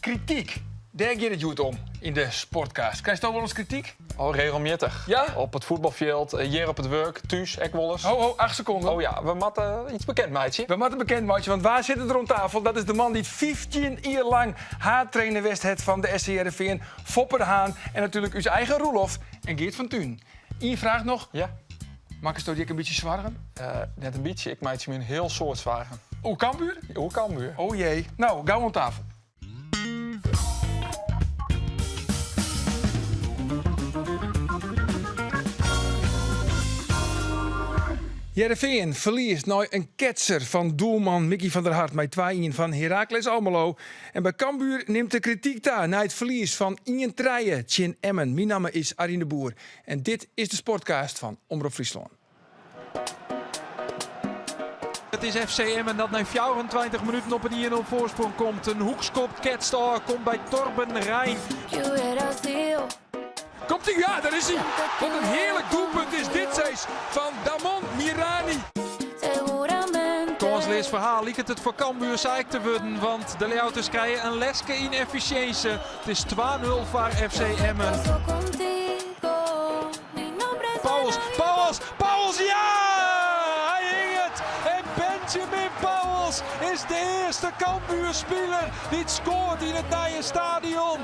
Krityk, dêr giet it hjoed om yn de Sportcast. Krijsto wolris krityk? Oh, regelmjittich. Ja? Op it fuotbalfjild, hjir op it wurk, thús ek wolris. Ho, ho, 8 sekonden. Oh ja, we moatte iets bekend meitsje. We moatte bekend meitsje, want wa sit der oan tafel? Dat is de man dy't 15 jier lang haadtrainer west hat fan de SC Hearrenfean, Foppe de Haan en natuerlik ús eigen Roelof en Geert van Tuinen. Ien fraach noch. Ja. Makkesto dy ek in bytsje soargen? Net in bytsje, ik meitsje my in hiel soad soargen. Oer Cambuur? Oer Cambuur. O jee. No, gau oan tafel. Hearrenfean ferliest nei in ketser fan doelman Mickey van der Hart mei 2-1 fan Heracles Almelo. En by Cambuur nimt de krityk ta nei it ferlies fan 1-3 tsjin Emmen. Myn namme is Arjen de Boer en dit is de Sportcast fan Omrop Fryslân. It is FC Emmen dat nei 24 minuten op in 1-0 foarsprong komt. In hoekskop ketst ôf, komt by Torben Rhein. Komt ie? Ja, daar is hij. Wat een heerlijk doelpunt is dit, Cees, van Damon Mirani. Kânsleas ferhaal liket it foar Cambuur sa ek te wurden, want de Ljouwerters krije in leske yn effisjinsje. It is 2-0 foar FC Emmen. Pauwels, Pauwels, Pauwels, ja! Hy hinget! En Benjamin Pauwels is de earste Cambuur-spiler dy't skoart yn it nije stadion.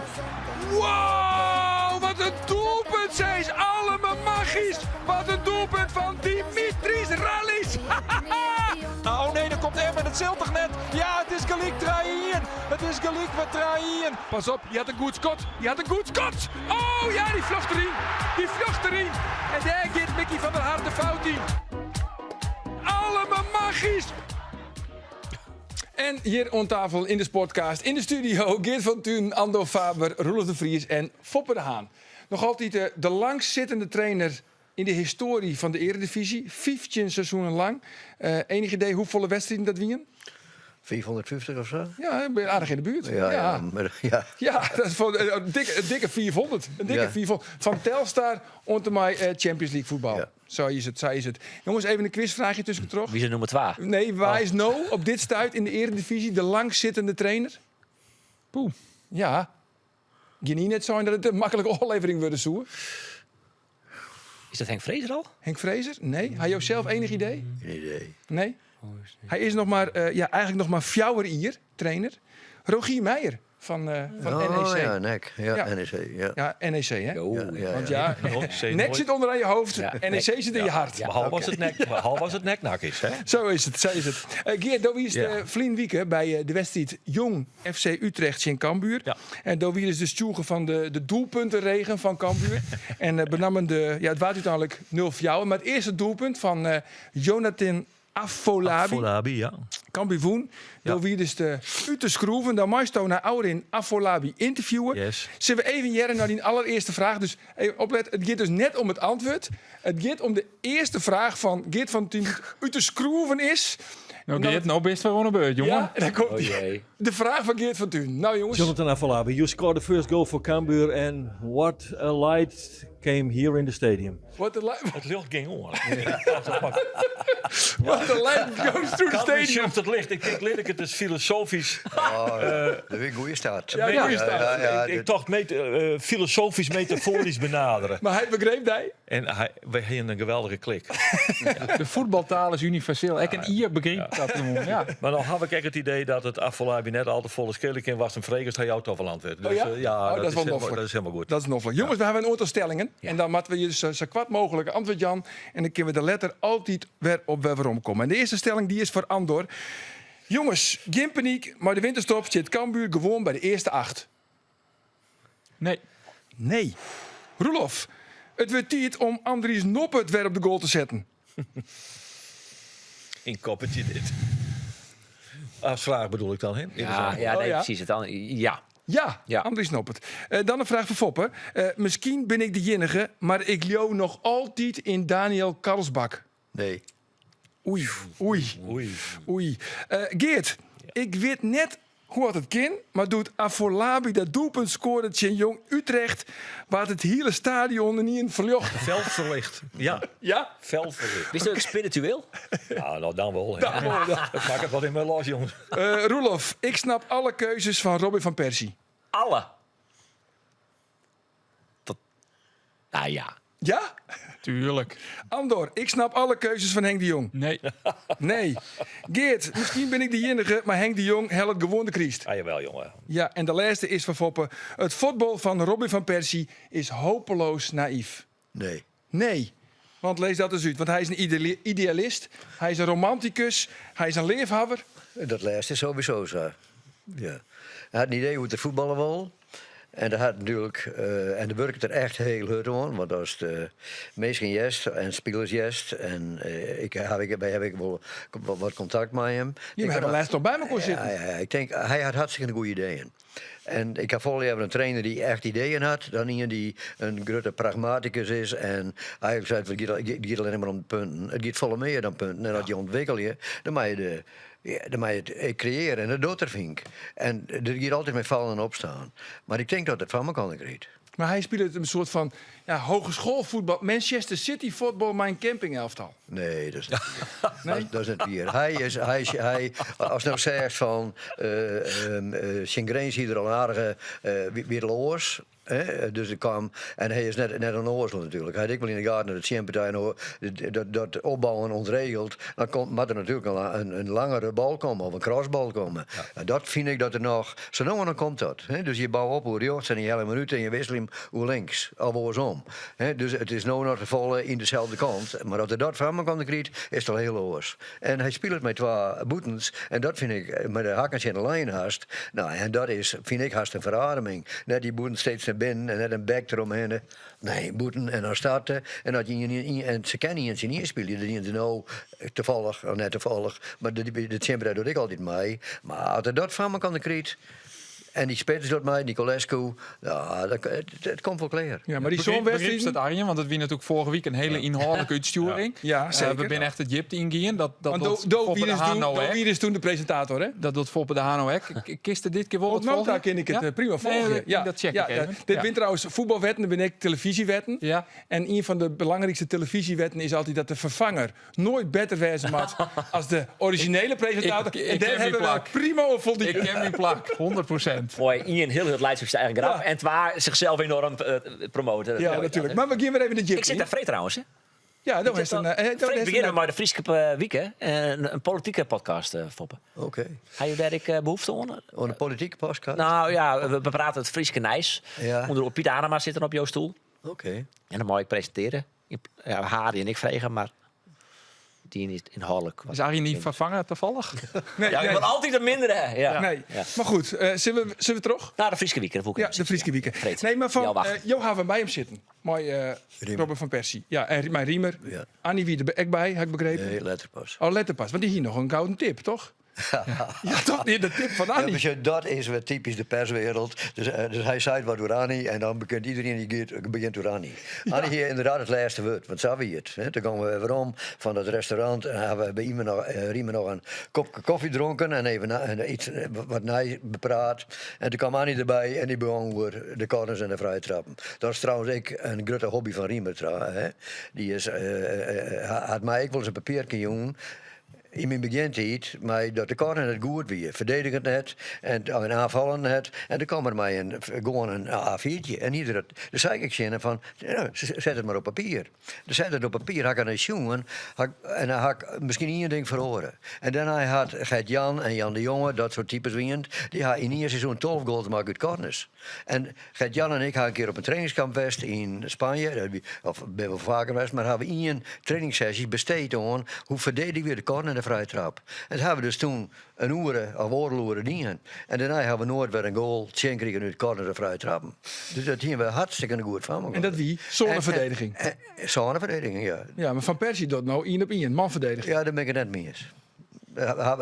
Wow, wat in doelpunt, Cees! Allemachtig! Wat in doelpunt fan Dimitris Rallis! Oh nee, dan komt Emmen, it sil toch net? Ja, it is gelyk 3-1. It is gelyk mei 3-1. Pas op, hy hat in goed skot. Hy hat in goed skot! Oh ja, dy fljocht deryn. Dy fljocht deryn. En dêr giet Mickey van der Hart de fout yn. Allemachtig! En hjir oan tafel yn de Sportcast, yn de studio, Geert van Tuinen, Andor Faber, Roelof de Vries en Foppe de Haan. Noch altyd de langstsittende trainer yn de histoarje fan de Eredivisie, 15 seizoenen lang. Enich idee hoefolle wedstriden dat wienen? 550 of sa? Ja, ben je aardich yn de buert. Ja, ja. Maar, ja. Ja, dat is voor een dikke, een dikke 400. Een dikke 400. Fan Telstar oant en mei Champions League voetbal. Sa is it, sa is it. Jonges, even in quizvraagje tuskentroch. Wie is de nûmer 2? Nee, wa is no op dit stuit yn de Eredivisie de langstsittende trainer? Poeh. Ja. Gjin ien net sein dat it in maklike ôflevering wurde soe. Is dat Henk Fraser al? Henk Fraser? Nee. Ha jo sels enich idee? Geen idee. Nee? Hy is noch mar, ja, eigentlik noch mar fjouwer jier trainer. Rogier Meijer fan, fan oh, NEC. Ja, NEC. Ja, ja. NEC. Ja. Ja, NEC, hè? Ja, ja, Want ja, NEC sit ûnderoan je hoofd, NEC sit yn je hart. Behalve as it NEC, behalve as it NEC-NAC is, hè? Sa is it, sa is it. Geert, do wiest ferline wike by de wedstriid Jong FC Utrecht tsjin Cambuur. Ja. En do wiest dus tsjûge fan de, de doelpuntenregen fan Cambuur. en benammen de, ja, it waard úteinlik 0-4, mar it earste doelpunt fan Jonathan Afolabi. Afolabi, ja. Cambuur wûn. Do wiest de út de skroeven. Dan meisto nei ôfrin Afolabi ynterviewe. Yes. Sille we even hearre nei dyn allerearste fraach. Dus even oplette, it giet dus net om it antwurd. It giet om de earste fraach fan Geert van Tuinen dy't út de skroeven is. No Geert, no bist wer oan de beurt, jongen. Ja, en dan komt Oh jee. de fraach fan Geert van Tuinen. Nou jongens. Jonathan Afolabi, you scored the first goal for Cambuur and what a light came here in the stadium. What the light, It ljocht gyng oan. what the light goes through the Cambuur stadium. sjocht it licht. Ik tink, lit ik it dus filosofysk Oh, dat wie in goede start. Ja, goede start. Ja, ja, ik, ik tocht met, filosofisch metafoarysk benadere. Mar hy begreep dy. En hy, wy hiene in geweldige klik. De fuotbaltaal is universeel. Ek in Ier begrypt dat gewoan. Ja. Mar dan haw ik ek it idee dat it Afolabi net al te folle skele kin watst him fregest, hy jout toch wol antwurd. Dus Oh ja? ja, Oh, dat, dat is is wol helemaal, noflik. dat is helemaal goed. Dat is noflik. Jongens, we hawwe in oantal stellingen. En dan moatte we je sa, sa koart mooglik antwurd jaan. En dan kinne we der letter altyd wer op wer weromkomme. En de earste stelling dy is foar Andor. Jongens, gjin panyk. Mei de winterstop stiet Cambuur gewoan by de earste acht. Nee. Nee. Roelof, it wurdt tiid om Andries Noppert wer op de goal te setten. In koppetje dit. As fraach bedoel ik dan, hè? Ja, ja, nee, Oh, ja. precies. Het dan, ja. Ja, Ja. Andries Noppert. Dan in fraach foar Foppe. Miskien bin ik de iennige, mar ik leau noch altyd yn Daniel Karlsbakk. Nee. Oei, oei, Oei. oei. Geert, ik wit net hoe oft it kin, mar doe't Afolabi dat doelpunt skoarde tsjin Jong Utrecht, waard it hiele stadion ynienen ferljochte. Fel ferlicht. Ja, Ja? fel ferlicht. Bist ek spiritueel? Ja, nou dan wol. hè. Dan wol, ja. Dat makket wat yn my los, jongens. Roelof, ik snap alle keuzes fan Robin van Persie. Alle. Dat, nou ja. Ja? Tuurlijk. Andor, ik snap alle keuzes fan Henk de Jong. Nee. Nee. Geert, miskien bin ik de iennige, mar Henk de Jong hellet gewoan de kryst. Ah, jawel, jongen. Ja, en de lêste is fan Foppe. It fuotbal fan Robin van Persie is hopeloos nayf. Nee. Nee. Want lês dat ris út. Want hy is in idealist, hy is in romantikus, hy is in leafhawwer. Dat lêste is sowieso sa. Ja. Hy hat in idee hoe't er fuotballe wol. En dat hat natuerlik, en dêr wurket er echt hiel hurd oan, want as de minsken hearst en spilers hearst en ik haw ek, wy hawwe ek wol wat kontakt mei him. Jim hawwe lêst noch by mekoar sitten. Ja, ja, ik tink, hy hat hartstikke goede ideeën. En ik ha folle leaver in trainer dy't echt ideeën hat dan ien dy't in grutte pragmatikus is en eigentlik seit, it giet allinnich mar om de punten. It giet folle mear dan punten. En as je ûntwikkelje, dan moatte je de Dan moatte je it ek kreëarje en dat docht er, fyn ik. En der giet altyd mei fallen en opstaan. Mar ik tink dat it foar mekoar krijt. Mar hy spilet in soart fan ja, hogeschoolvoetbal, Manchester City fuotbal mei in campingelftal. Nee, dat is net wier. Nee? Dat is net wier. Hy is, hy is, hy, ast no seachst fan uh, tsjin Grins hie er al in aardige, uh, wie er al oars. Dus der kaam, en hy is net, net ûnnoazel natuerlik. Hy hat ek wol yn de gaten dat de tsjinpartij no dat, dat opbouwen ûntregelt. Dan komt, moat der natuerlik in, in, in langere bal komme of in crossbal komme. En dat fyn ik dat der noch. Sa no en dan komt dat. Dus je bouwe op oer rjochts en je helje him út en je wikselje him oer links of oarsom. Dus it is no noch te folle yn deselde kant. Mar as er dat foar mekoar krijt, is it al hiel oars. En hy spilet mei twa bûtens en dat fyn ik mei de hakken tsjin de lijn hast. No, en dat is, fyn ik, hast in ferademing. Net dy bûten steeds nei binnen en net in back deromhinne. Nee, bûten en dan starte. En as je ien, ien, en se kinne ien tsjin ien spylje, dat dienen se no tafallich, of net tafallich, mar de, de tsjinpartij docht ek altyd mei. Mar as er dat foar mekoar krijt, en dy spits docht mei, Niculescu, ja, dat, it, it komt wol klear. Ja, mar dy sân Begrypst it, Arjen? Want it wie natuerlik foarige wike in hiele ynhâldlike útstjoering. Ja, We zeker. binne echt de djipte yngien. Dat, dat Want docht do, do, Foppe de wie Haan dus no do ek. wie dus toen de presentator, hè? Dat docht Foppe de Haan no ek. Kinst it dit kear wol Oant wat no ta folgje? kin ik it Ja? prima Nee, folgje. dat- ja. dat check ja, ik ja. even. Dit Ja. binne trouwens fuotbalwetten, dat binne ek televyzjewetten. Ja. En ien fan de belangrykste televyzjewetten is altyd dat de ferfanger noait better wêze moat as de orizjinele presintator. Ik En dêr ken myn hawwe we plak. prima op foldien. Ik ken myn plak, 100%. Moai, ien hiel hurd laitsje op syn eigen grap. Ja. En twa, zichzelf enorm promoten. Ja, Mooi, natuerlik. dat, hè. Mar we gean wer even de Ik djipte sit yn. dêr freed trouwens. Hè. Ja, dan Ik is zit een, al- dan Freed is begjinne we een- mei de Fryske wike. In politike podcast, Foppe. Oké. Ha jo dêr ek behoefte oan? Oan de politike podcast? Nou ja, we beprate it Fryske nijs. Ja. Under oare Piet Adema sit dan op jo stoel. Oké. En dan mei ik presintearje. Ja, Harry en ik frege, mar dy is ynhâldlik. Is Arjen dy ferfanger tafallich? Nee, Ja, ik nee. wol altyd in mindere. Ja. Nee. Ja. Mar goed, sille we, sille we troch? Nou, de Fryske wike, dat woe ik Ja, even de Fryske sizze. wike. Freed. Nee, mar fan, Jou wacht. jo hawwe by him sitten. Mei Riemer. Robin van Persie. Ja, en mei Riemer. Ja. Annie wie der ek by, ha ik begrepen. Nee, letter pas. Oh, letter pas. Want dy hie noch in gouden tip, toch? Ja, toch? Die, de tip fan Ja, Annie. maar sjoch, dat is wer typysk de perswereld. Dus, dus hy seit wat oer Annie en dan begjint iderien dy giet, begjint oer Annie. Annie hie ynderdaad it lêste wurd, want sa wie it. Hè. Toen gongen we werom fan dat restaurant en hawwe we by Yme noch, Riemer noch in kopke kofje dronken en even na, en iets, wat nij bepraat. En toen kwam Annie derby en dy begûn oer de corners en de frije trappen. Dat is trouwens ek in grutte hobby fan Riemer, hè. Dy is, hat my ek wolris in papierke jûn. Yn myn begjintiid, mei dat de corner net goed wie, ferdedigend net en, en oanfallend net. En doe kaam er mei in, gewoan in A4'tje. En ieder, doe sei ik tsjin him fan, nou, set it mar op papier. Doe set it op papier, ha ik er nei sjoen, ha ik, en dan ha ik miskien ien ding feroare. En dêrnei hat Gert Jan en Jan de Jonge, dat soart types wienen, dy ha yn ien seizoen 12 goals makke út corners. En Gert Jan en ik ha in kear op in trainingskamp west yn Spanje, dat wie, of binne we faker west, mar hawwe ien trainingssesje besteed oan hoe ferdedigje we de corner en de frije trap. En dat hawwe we dus toen in oere of oardel oere dien. En dêrnei hawwe we noait wer in goal tsjin krigen út corner of frije trappen. Dus dat hiene we hartstikke goed foar elkoar. En dat wie sôneferdediging. En, sôneferdediging, ja. Ja, mar Van Persie docht no ien op ien, manferdediging. Ja, dêr bin ik it net mei iens.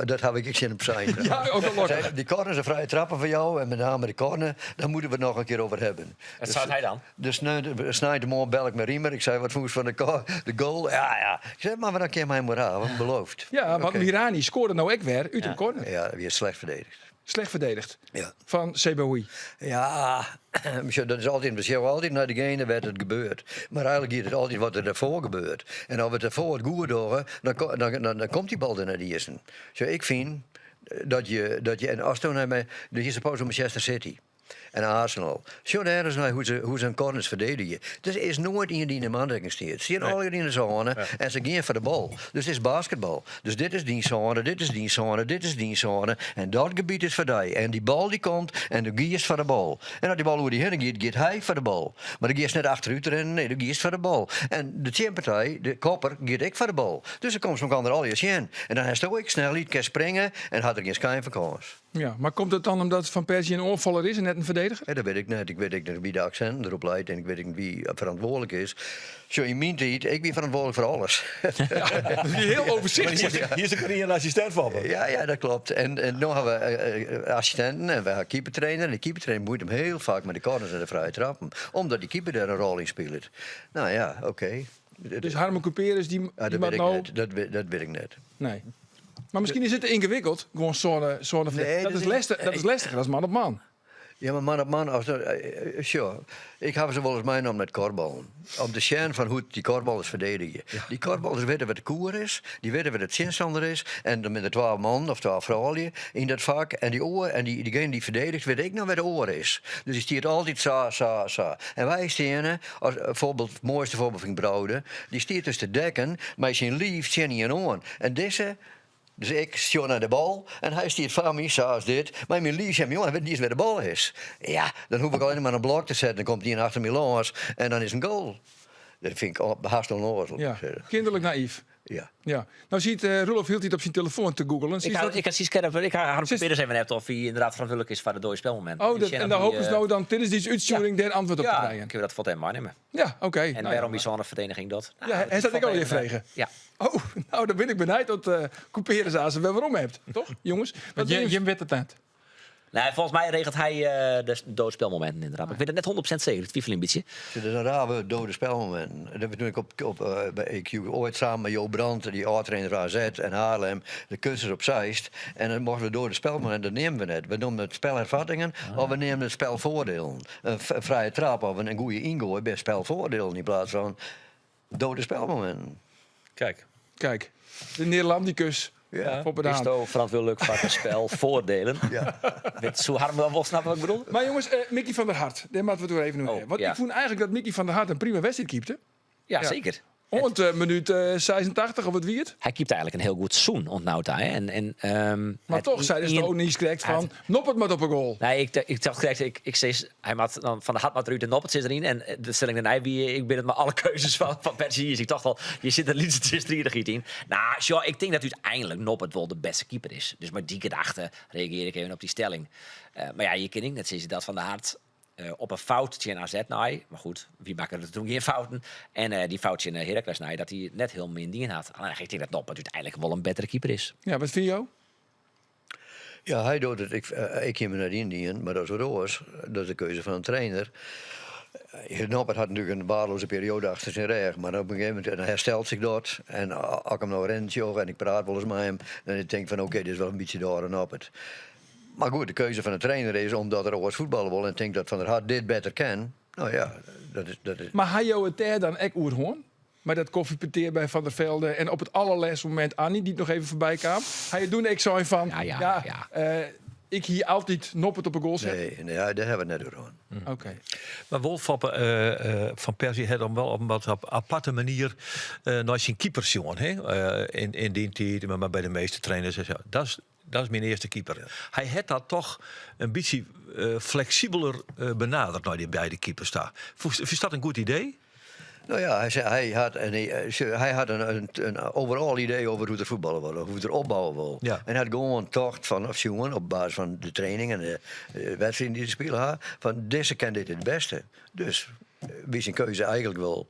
Dat ha ik ek tsjin him sein. Ja, ook al lokker. Sei, Die corners en vrije trappen van jou, en met name de corner, daar moeten we het nog een keer over hebben. Wat sei hy dan? Dus sneintemoarn bel ik mei Riemer. Ik sei, wat fûnst fan de, de goal? Ja, ja. Ik sei, mar dan kin my mar hawwe, beloofd. Ja, want Oké. Mirani skoarde no ek wer út in corner. Ja, wie slecht ferdedige. Slecht ferdedige. Ja. Fan Sebaoui. Ja, sjoch, dat is altyd, we sjogge altyd nei degene wêr't it gebeurt. Mar eigenlik giet it altyd wat der dêrfoar gebeurt. En as we it dêrfoar it goed dogge, dan, dan, dan, dan komt dy bal der net earst. Sjoch, ik fyn dat je, dat je en as do nei, do hiest suppose Manchester City. En Arsenal. Sjoch dêr ris nei hoe't se hun corners ferdedigje. Der is noait ien dy't yn de mandekking stiet. Se stean allegear yn de sône en se gean foar de bal. Dus it is basketbal. Dus dit is dyn sône, dit is dyn sône, dit is dyn sône en dat gebiet is foar dy. En dy bal dy komt en do giest foar de bal. En as dy bal oer dy hinne giet, giet hy foar de bal. Mar do giest net achterút rinnen, nee, do giest foar de bal. En de tsjinpartij, de kopper, giet ek foar de bal. Dus dan komst elkoar allegear tsjin. En dan hast ek snelheid, kinst springe en hat er gjin skijn fan kâns. Ja, mar komt it dan omdat Van Persie in oanfaller is en net in ferdediger? Ja, dat wit ik net. Ik wit ek net wie de aksinten derop leit en ik wit ek net wie ferantwurdlik is. Sjoch, yn myn tiid, ik wie ferantwurdlik foar alles. Ja, dat wie hiel overzichtelijk. Hier is ek in assistint fan. Ja, ja, dat klopt. En no hawwe we eh, eh, assistinten en we hawwe keepertrainer. En de keepertrainer muoit him hiel faak mei de corners en de frije trappen. Omdat dy keeper dêr in rol yn spilet. No ja, oké. Dus Harmen Cuperus, dy, Ja, dy dat moat wit ik no... net. Dat wit ik net. Nee. Mar miskien is it te yngewikkeld, gewoan sône, sône Nee, dat, dat is is- lestich, dat is lestiger as man op man. Ja, mar man op man, as dat, sjoch, ik haw se wolris meinommen nei it kuorballen. Om te sjen fan hoe't dy kuorballers ferdedigje. Dy kuorballers witte wat de koer is, dy witte wat de tsjinstanner is. En dan binne der twa mannen of twa froulju yn dat fak. En dy oar, en dy, diegene dy't ferdediget, wit ek noch wêr't de oar is. Dus dy stiet altyd sa, sa, sa. En wy steane, as foarbyld, it moaiste foarbyld fyn ik Braude, dy stiet dus te dekken mei syn liif tsjin ien oan. En dizze, dus ik sjoch nei de bal en hy stiet foar my, sa as dit, mei myn liif tsjin my oan. Hy wit net iens wêr't de bal is. Ja, dan hoech ik allinnich mar in blok te setten, dan komt ien achter my lâns en dan is in goal. Dat fyn ik hast ûnnoazel. Ja, kinderlik nayf. Ja. Ja. No siet eh, Roelof hieltyd op syn telefoan te googlen. Ik ha, ik ha skerp, ik ha Harm Cuperus even appt of hy ynderdaad ferantwurdlik is foar de dode spelmomint. Oh, dat, en dan hopen se no dan tidens dy útstjoering dêr antwurd op te Ja, krijen. kinne we dat fuort even meinimme. Ja, oké. En Nou ja, wêrom dy sôneferdediging dat? Nou, Ja, dat is dat ek valt al je even, eh, frege? Ja. Oh, no dan bin ik benijd oft uh, Cuperus aanst wer werom appt. Toch, jonges? Want jim witte it net. Nee, folgens my regelt hy eh, de dode spelmominten ynderdaad. Mar ik wit it net 100% seker, ik twivelje in bytsje. Dat is in raar wurd, dode spelmominten. Dat toen ik op, by EQ oait samen mei Joop Brandt, dy âld-trainer fan AZ en Haarlem, de kursus op Zeist. En dan mochten we dode spelmominten, dat neamden we net. We noemden it spelhervattingen of we neamden it spelvoordelen. In frije trap of in goede yngoai binne spelvoordelen yn plaats fan dode spelmominten. Kijk. Kijk, de Nederlandicus. Ja. Foppe de Haan. Bisto ferantwurdlik foar it spel voordelen? Ja. Wit soe Harm dan wol snappe wat ik bedoel? Mar jonges, eh, Mickey van der Hart, dêr moatte we it oer even oer Oh, hawwe. Want ja. ik fûn eigentlik dat Mickey van der Hart in prima wedstriid keepte. Ja, Ja. seker. Oant eh, minút eh, 86 of wat wie it. Hy keepte eigentlik in hiel goed seizoen oant no ta. Hè. En, Mar toch sei de Stone krekt fan, Noppert moat op 'e goal. Nee, ik tocht krekt, ik sis, hy moat dan Van der Hart moat derút en Noppert sit deryn. En de stelling dêrnei wie, ik bin it mei alle keuzes fan Persie iens. Ik tocht al, hjir sit in lytse tsjinstridichheid yn. No, sjoch, ik tink dat úteinlik Noppert wol de bêste keeper is. Dus mei dy gedachte reagearje ik even op dy stelling. Mar ja, je kinne ek net sizze dat Van der Hart op in fout tsjin AZ nei, mar goed, wy makken der toen gjin fouten. En dy fout tsjin Heracles nei, dat hy net hiel min dien hat. Allinnich, ik tink dat Noppert úteinlik wol in bettere keeper is. Ja, wat fine jo? Ja, hy docht it. Ik hie my net yndien, mar dat is wat oars. Dat is de keuze fan in trainer. Noppert hat natuerlik in waardeloze perioade achter syn rêch, mar op in gegeven momint herstelt sich dat. En as ik him no rinnen sjoch en ik praat wolris mei him, dan tink ik fan oké, dit is wol in bytsje de âlde Noppert. Mar goed, de keuze fan de trainer is omdat er oars fuotballe wol en tinkt dat Van der Hart dit better kin. No ja, dat is, dat is. Mar ha jo it dêr dan ek oer hân? Mei dat kofjepetear by Van der Velde en op it allerlêste momint Annie dy't noch even foarby kaam. Ha jo doe ek sein fan, Ja, ja, ja, ja. ik hie altyd Noppert op 'e goal set? Nee, nee, dêr hawwe we it net oer hân. Oké. Mar wol Foppe, Van Persie hat him wol op in wat aparte manier nei syn keeper sjoen. Hè? Yn dy tiid, mar by de measte trainers en sa. Dat is, dat is myn earste keeper. Hy hat dat toch in bytsje fleksibeler benaderd nei dy beide keepers ta. Fynst dat in goed idee? No ja, hy sei, hy hat in, hy hat in, in overall idee oer hoe't er fuotballe wol, of hoe't er opbouwe wol. Ja. En hy hat gewoan tocht fan, of sjoen, op basis fan de training en de wedstriden dy't er spile ha, fan dizze kin dit it bêste. Dus wie syn keuze eigentlik wol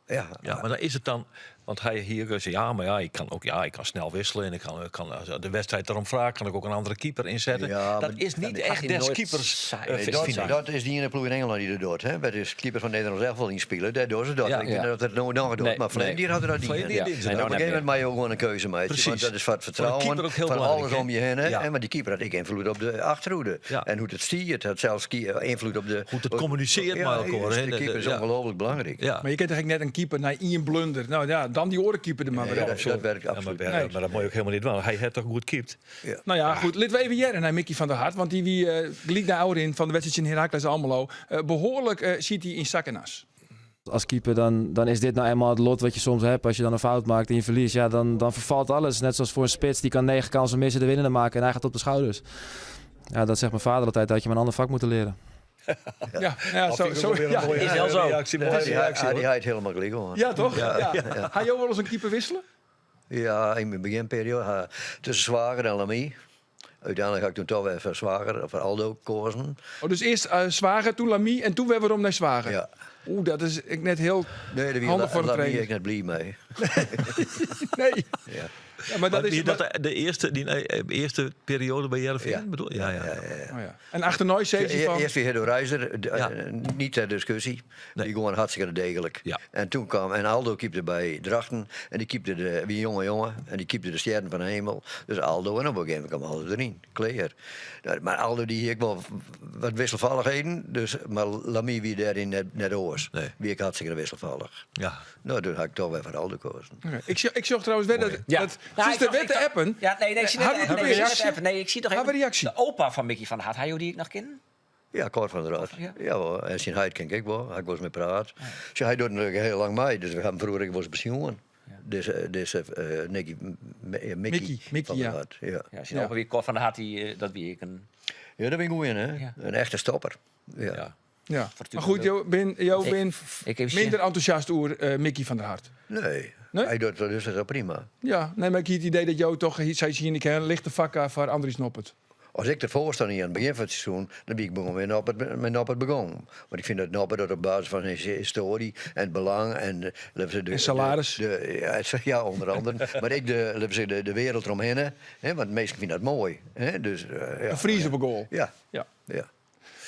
Ja. Ja, mar dan is it dan. Want hy hie sei, ja, mar ja, ik kin ek, ja, ik kin snel wikselje en ik kin, as de wedstriid derom freget, kin ik ek in oare keeper ynsette. Ja, dat mar is net dat echt hy des noait keepers. sei. Nee, fyn ik. dat is dy iene ploech yn Ingelân dy't dat docht. Hè? By de keeper fan Nederlân sels wol ynspile. Dêr dogge se dat. Ja. Ik wit net oft dat no noch docht, Nee, mar ferline nee. jier hat er dat dien. Ferline jier Ja. dien se Nee, dat. Op no in net gegeven momint mear. moatte jo gewoan in keuze meitsje. Presys. Want dat is foar it Foar de fertrouwen keeper ek hiel fan belangryk, alles hè? om je hinne. Ja. Hè? Want dy keeper hat ek ynfloed op de achterhoede. Ja. En hoe't it stiet, hat sels ynfloed op de... Hoe't it kommunisearret Ja, mei elkoar, hè? De keeper is Ja. ongelooflik belangryk. Ja. Mar je kinne toch ek net in keeper nei ien blunder. No ja, Dan dy oare keeper der mar Nee, wer op. dat werkt Ja, maar, absoluut maar, net. maar dat moet je ook helemaal niet doen. Hy hat toch goed keept? Nou ja, goed. Litte we even hearre nei Mickey van der Hart. Want dy wie gelyk nei ôfrin fan de wedstriid tsjin Heracles Almelo. Behoarlik siet hy yn sak en as. Als keeper dan is dit nou eenmaal het lot wat je soms hebt. Als je dan een fout maakt en je verliest, ja, dan vervalt alles. Net zoals voor een spits, die kan 9 kansen missen, de winnende maken en hij gaat op de schouders. Ja, dat zegt mijn vader altijd, dat had je maar een ander vak moeten leren. Ja, ja, zo, zo, ja. Is wel zo. Reactie, mooie Ja, die, reactie, die hoor. had helemaal gelijk hoor. Ja, toch? Ja. Ha jo wolris in keeper wissele? Ja, in mijn beginperiode. Tussen Zwager en Lamy. Uiteindelijk had ik toen toch weer voor Zwager, of voor Aldo kozen. Oh, dus eerst Zwager, toen Lamy en toen weer werom naar Zwager. Ja. Oeh, dat is ik net heel Nee, daar handig voor de Lamy trainer. ik net blij mee. Nee. Ja. Ja, maar dat Maar is... wie dat de eerste, die eerste periode bij Heerenveen, Ja. bedoel? Ja, ja. Oh, ja. En achternooi zei je van... Eerst weer Hiddo Reizer, Ja. niet ter discussie. Nee. Die gewoon hartstikke degelijk. Ja. En toen kwam, en Aldo keepte bij Drachten. En die keepte de, wie een jonge jongen. En die keepte de sterren van de hemel. Dus Aldo, en op een gegeven moment kwam Aldo erin. Kleer. Nou, maar Aldo die had wel wat wisselvalligheden. Dus, maar Lamy wie daarin net oors. Nee. Wie ik hartstikke wisselvallig. Ja. Nou, toen had ik toch weer voor Aldo gekozen. Oké. Ik zag trouwens weer dat... Ja. dat Nou, ze ik de dacht- wet ik te dacht- appen. Ja, nee, nee, ik zie net, Hebben we nee, een ik zie net reactie? appen. Nee, ik zie toch Hebben even we reactie? De opa van Mickey van der Hart. Hij die ik nog ken? Ja, Cor van der Rad. Ja. Ja. hoor. En zijn huid ken ik wel. Ik was mee praat. Zo, hij doet natuurlijk heel lang mee. Dus we hebben vroeger ik was pensioen. Dus, Nicky, Mickey, Mickey, Mickey, van der ja. Hart. Ja. Ja, zijn Ja. opa wie Cor van der Hart, die, dat wie ik een... Ja, dat ben ik goed in, hè? Ja. Een echte stopper. Ja. Ja. Ja. Fortuna. Maar goed, Jo bin, jo bin Ik heb minder enthousiast oer Mickey van der Hart. Nee. Nee? Hij doet dat dus dat is prima. Ja, nee, maar ik heb het idee dat Jo toch, zei ze hier, ik een lichte vakka voor Andries Noppert. Als ik ervoor sta hier aan het begin van het seizoen, dan ben ik begon met Noppert, met Noppert begonnen. Want ik vind dat Noppert dat op basis van zijn historie en het belang en, laten we zeggen, de, En salaris. De, ja, het- ja, onder andere. maar ik de, laten we zeggen, de wereld eromheen, hè, want meesten vinden dat mooi. Hè, dus, ja. Een Fries op een goal. Ja. Ja. Ja.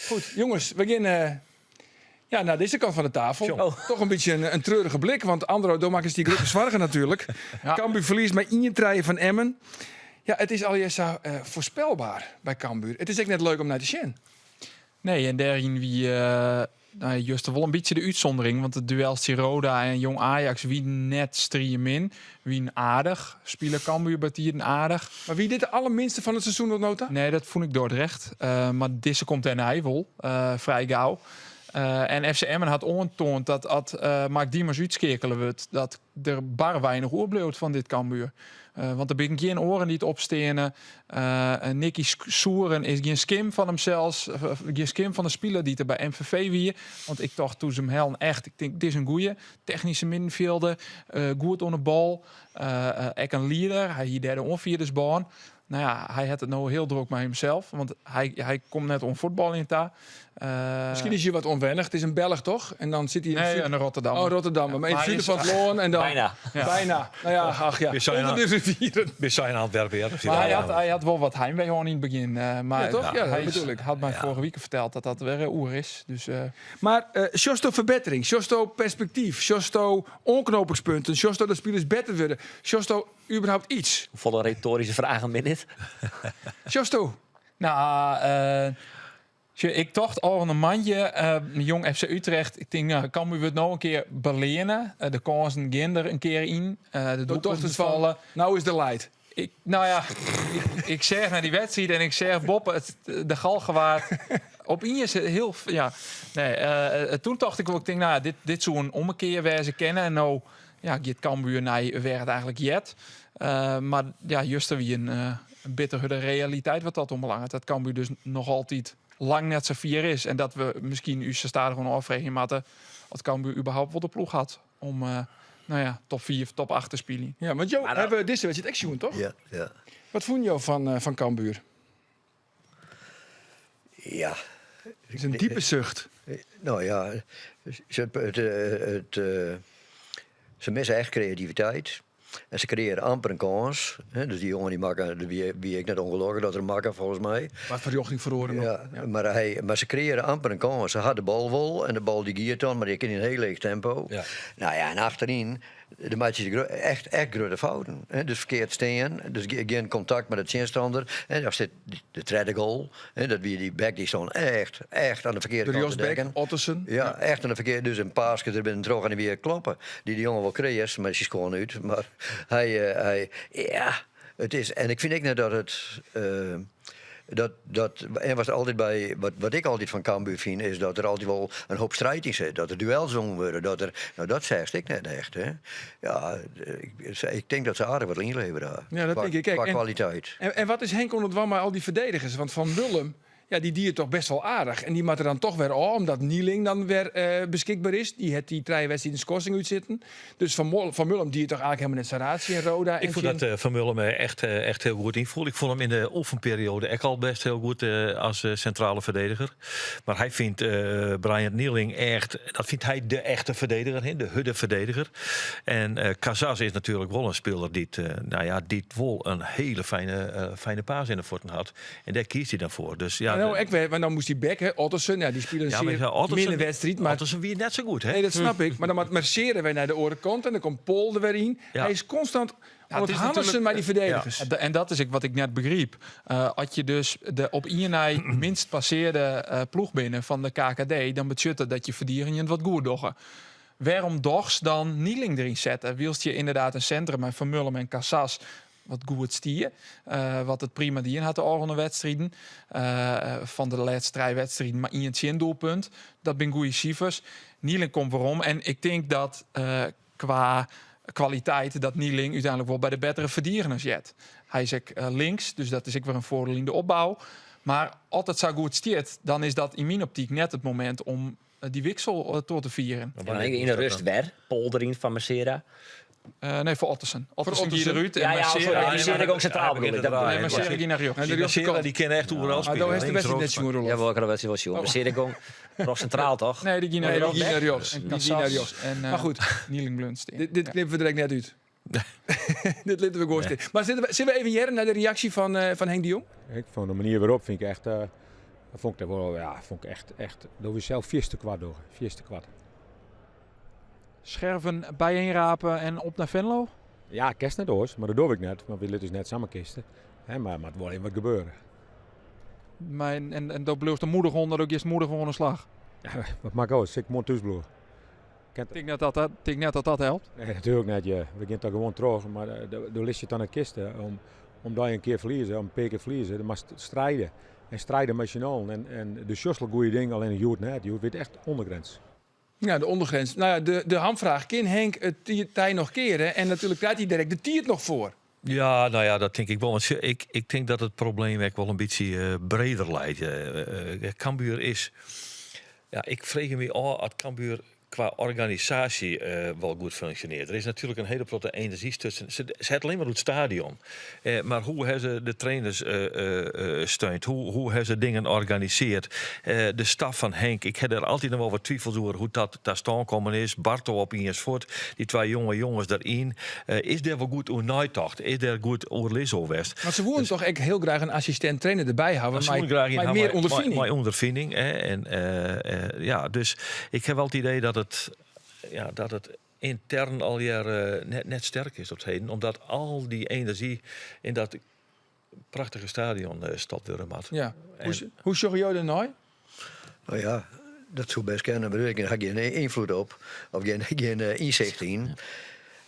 Goed, jongens, we gaan ja, naar deze kant van de tafel. Oh. Toch een beetje een treurige blik, want Andro Domak is die grote zwargen natuurlijk. Ja. Cambuur verliest met 1-3 van Emmen. Ja, het is al zo voorspelbaar bij Cambuur. Het is echt net leuk om naar te zien. Nee, en daarin wie nou, juist wel een beetje de uitzondering. Want het duel Roda en Jong Ajax, wie net striemin, wie een aardig. Spelen Cambuur bij een aardig. Maar wie dit de allerminste van het seizoen tot nota? Nee, dat vond ik Dordrecht. Maar deze komt en hij wel, vrij gauw. En FC Emmen had ontoond dat had Mark Diemers uitskerkelen wordt, dat er bar weinig oerbleeuwt van dit Cambuur. Want er zijn geen oren die het opstenen. Nicky Soeren is geen skim van hemzelf, geen skim van de speler die er bij MVV wie. Want ik dacht toen ze hem hel echt, ik denk dit is een goeie. Technische middenvelder, goed on de bal. Ek een leader, hij hier derde onvierdersbaan. Nou ja, hij had het nou heel druk met hemzelf. Want hij komt net om voetbal in daar. Misschien is hij wat onwennig. Het is een Belg, toch? En dan zit hij in Nee, het in Rotterdam. Oh, Rotterdam. Maar in het Maar zuiden is- van het Loon en dan... Bijna. Ja. Bijna. Nou ja, ach ja. We zijn Onder aan- de rivieren. We zijn aan Antwerpen, ja. Dat is Maar ja. hij had wel wat heimwee gewoon in het begin. Maar Ja, toch? Ja, dat hij bedoel ik. had mij vorige week verteld dat dat weer een oer is. Dus, Maar Sjosto verbetering, Sjosto perspectief, Sjosto onknopingspunten, Sjosto dat spelers beter worden, Sjosto überhaupt iets. Volle retorische vragen, minute. Sjosto. Nou, ik tocht al een mandje, jong FC Utrecht. Ik denk, nou, Cambuur het nou een keer belenen. De kansen gaan er een keer in. De Door doelpunten dochters van, vallen. nou is de light. Ik, nou ja, ik zeg naar die wedstrijd en ik zeg, Bob, de Galgenwaard. Op is heel, ja. Nee, toen dacht ik wel, ik denk, nou, dit zo'n ommekeer waar ze kennen. En nou, ja, het Cambuur, nee, werd eigenlijk jet. Maar ja, juist er wie een bittere realiteit wat dat ombelangt. Dat Cambuur dus nog altijd lang net zo vier is. En dat we misschien u stadig gewoon afvragen, maar dat Cambuur überhaupt wel de ploeg had om top 4 of top 8 te spelen. Ja, want Jo, Maar dat- hebben we deze wedstrijd echt zien, toch? Ja, ja. Wat vond je van Cambuur? Ja. Het is een diepe zucht. Nou ja, ze missen echt creativiteit. En ze creëren amper een kans. Hè? Dus die jongen die maken, wie ik net ongelukkig dat er maken volgens mij. Wat voor jochting verloren nog. Ja, maar ze creëren amper een kans. Ze hadden de bal wel en de bal die giert dan, maar die kan in een heel leeg tempo. Ja. Nou ja, en achterin, De meitsje se echt, echt grutte fouten. Hè? Dus ferkeard stean, dus gjin kontakt mei de tsjinstanner. En dan sit de tredde goal, hè, dat wie dy back dy stond echt, echt oan de ferkearde De kant te rjochtsback, dekken. Ottesen. Ja, echt oan de ferkearde. Dus in paaske der binnen troch en dy wie kloppen. Dy de jonge wol kreas, mar sy skoan út. Mar hy, hy, ja, it is, en ik fyn ek net dat it, dat, dat, en wat altyd by, wat, wat ik altyd fan Cambuur fyn, is dat der altyd wol in hoop striid yn sit. Dat der duels wûn wurde. Dat der, no, dat seachst ek net echt. Hè? Ja, ik, ik tink dat se aardich wat ynlevere ha. Ja, dat Kwa, tink ik ek. kwa En- kwaliteit. En wat is Henk oan it dwaan mei al dy ferdedigers? Want Van Mullum, ja, dy die it toch best wol aardich. En dy moat der dan toch wer ôf, omdat Nieling dan wer beskikber is. Dy hat dy trije wedstriden skorsing útsitten. Dus Van Mullum die it toch eigentlik hielendal net sa raar tsjin Roda. Ik en fûn tsjin dat Van Mullum echt, echt hiel goed ynfoel. Ik fûn him yn de oefenperioade ek al best hiel goed as sintrale ferdediger. Mar hy fynt Bryant Nieling echt, dat fynt hy de echte ferdediger, hè, de hurde ferdediger. En Casas is natuerlik wol in spiler dy't, no ja, dy't wol in hiele fijne, fijne paas yn de fuotten hat. En dêr kiest hy dan foar. Dus ja, Maar no ek wer, want dan moast dy back, hè, Ottesen, ja, dy spile in Ja, mar sear Ottesen- minne wedstriid. Mar Ottesen wie net sa goed, hè? Nee, dat snap ik. Mar dan moat Mercera wer nei de oare kant en dan komt Pol der wer yn. Ja. Hy is konstant Ja, oan it it is hannessen natuerlik- mei dy ferdedigers. En dat is ek wat ik net begryp. As je dus de op ien nei minst passearde ploech binne fan de KKD, dan betsjut dat dat je ferdigenjend wat goed dogge. Wêrom dochs dan Nieling deryn sette? Wylst je ynderdaad in sintrum mei Van Mullum en Casas wat goed stie. Wat it prima dien hat de ôfrûne wedstriden. Fan de lêste trije wedstriden mar ien tsjindoelpunt. Dat binne goede sifers. Nieling komt werom. En ik tink dat kwa kwaliteit dat Nieling úteinlik wol by de bettere ferdigeners heart. Hy is ek links, dus dat is ek wer in foardiel yn de opbou. Mar as it sa goed stiet, dan is dat yn myn optyk net it momint om dy wiksel troch te fieren. En dan yn de rêst wer Pol deryn foar Mercera. Nee, foar Ottesen. Ottesen gie Ottesen. derút en Ja, ja, Mercera sorry, Ja, Mercera maar- gong sintraal hij bedoel ik. begint Dat te Nee, draaien. Mercera gie nei rjochts. En de Die Mercera rjochterkant. die kin echt oeral Maar spylje. dan is de Links, wedstriid net rechts, sjoen, Roelof. Ja, wel, ik had wel zien. Mercera gong nog sintraal, toch? Nee, die gie nei Nee, die rjochts. gie nei rjochts. En Die gie nei Casas rjochts. en Maar goed. Nieling bleaun stean. Dit knippen we direkt net út. Dit litte we gewoan stean. Mar sille we even hearre nei de reaksje fan Henk de Jong? Ik fûn de manier wêrop fyn ik echt, fûn ik dat wol, ja, fûn ik echt, echt, dat we sels fierste koart dogge, fierste koart. Scherven bijeenrapen en op nei Venlo? Ja, kinst net oars, mar dat doch ik net, want wy litte ús net samar kiste. Hè, mar moat wol even wat gebeure. Mar en do bliuwst der moedich ûnder, do giest moedich oan de slach. Ja, wat moat ik oars? Sil ik moarn thús bliuwe? Ik tink net dat dat, tink net dat dat helpt. Nee, natuerlik net. Ja. We gean toch gewoan troch, mar do litst je dan net kiste om dei in kear ferlieze, om in pear kear ferlieze. Do moatst stride. En stride mei syn allen. En do sjochst wol goede dingen, allinnich hjoed net. Hjoed wie it echt ûndergrins. Ja, de ûndergrins. No ja, de hamfraach. Kin Henk it tij noch keare? En natuerlik krijt hy direkt de tiid noch foar. Ja, no ja, dat tink ik wol. Want sjoch, ik tink dat it probleem ek wol in bytsje breder leit. Cambuur is... Ja, ik freegje my ôf oft Cambuur kwa organisaasje wol goed funksjonearret. Der is natuerlik in hiele protte enerzjy stutsen. Se hat allinnich mar it stadion. Mar hoe ha se de trainers steund? Hoe ha se dingen organisearre? De staf fan Henk, ik ha dêr altyd noch wol wat twifels oer hoe't dat ta stân kommen is. Barto opiens fuort, dy twa jonge jonges deryn. Is dêr wol goed oer neitocht? Is dêr goed oerlis oer west? Want se woenen toch ek hiel graach in assistint-trainer derby hawwe Se woenen graach ien mei hawwe mear ûnderfining. Mei ûnderfining. Hè. En ja, dus ik ha wol it idee dat it, ja, dat it yntern allegear net sterk is op 't heden. Omdat al dy enerzjy yn dat prachtige stadion stopt wurde moat. Ja. En Hoe sjogge jo dêrnei? No ja, dat soe bêst kinne, mar ik ha gjin ynfloed op of gjin ynsicht yn.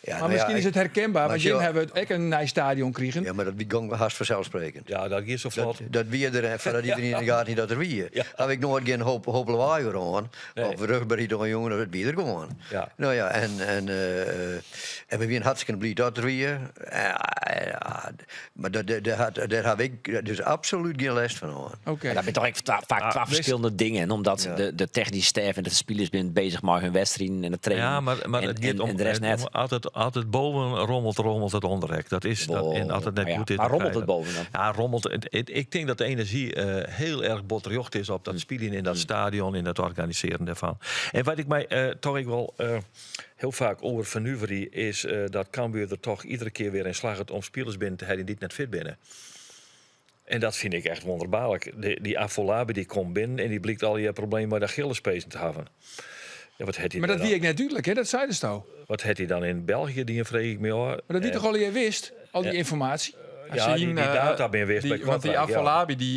Ja, Mar no ja, miskien is ik it herkenber, mar want sjoch jim hawwe ek in nij stadion krigen. Ja, mar dat wie gong hast fanselssprekkend. Ja, dat gie sa flot. Dat wie der en foardat iderien yn de gaten hie dat der wie. Haw ik noait gjin hoop lawaai oer hân. Nee. Of rugberyd oan jongen, dat wie der gewoan. No ja, en we wienen hartstikke bliid dat der wie. Ja, mar dêr haw ik dus absolút gjin lêst fan hân. Oké. Maar dat binne toch ek faak Ah, twa wist ferskillende dingen. Omdat Ja. de technyske stêf en de spilers binne beuzich mei hun wedstriden en de training. Ja, mar it giet om en de rest net. om altyd boven rommelt, rommelt it ûnderrek. Dat is dat, en as it net Maar ja, goed is, maar dan rommelt krijg je it boven dan? Ja, rommelt. Ik tink dat de enerzjy hiel erch bot rjochte is op dat spyljen yn dat stadion, yn it organisearjen dêrfan. En wat ik my toch ek wol hiel faak oer fernuverje is dat Cambuur der toch iedere kear wer yn slagget om spilers binnen te heljen dy't net fit binne. En dat fyn ik echt wûnderbaarlik. Dy Afolabi dy komt binnen en dy blykt allegear problemen mei de Achillespezen te hawwen. Ja, wat hat hy Mar dat wie ek net dúdlik, hè? Dat seidesto. Wat hat hy dan yn België dien, freegje ik my ôf. Mar dat wie toch allegear wist, al dy ynformaasje? Ja, dy data binne wist by Want dy Afolabi dy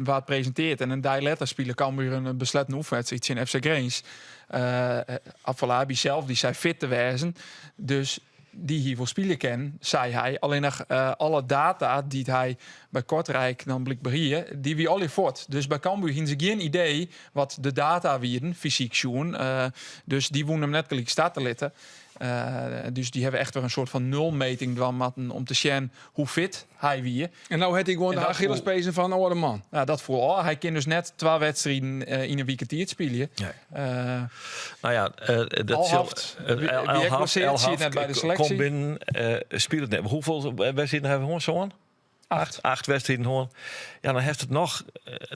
waard presinteard en in dei letter spile Cambuur in besletten oefenwedstriid tsjin FC Grins. Afolabi sels dy sei fit te wêzen, dus dy hie wol spylje kinnen, sei hy. Allinnich alle data dy't hy by Kortrijk dan blykber hie, dy wie allegear fuort. Dus by Cambuur hiene se gjin idee wat de data wienen, fysyk sjoen. Dus dy woene him net gelyk starte litte. Dus dy hawwe echt wer in soart fan nulmeting dwaan moatten om te sjen hoe fit hy wie. En no hat hy gewoan En de dat foel- Achillespezen fan in oare man. Nou, dat foel ôf. Hy kin dus net twa wedstriden yn in wike tiid spylje. Nee. Nou ja, dat sil- Alhaft, wie ek blessearre, siet net by de seleksje. Komt binnen, spilet net. Hoefolle wedstriden hawwe we hân, sân? Acht. Acht wedstriden hân. Ja, dan hast it noch,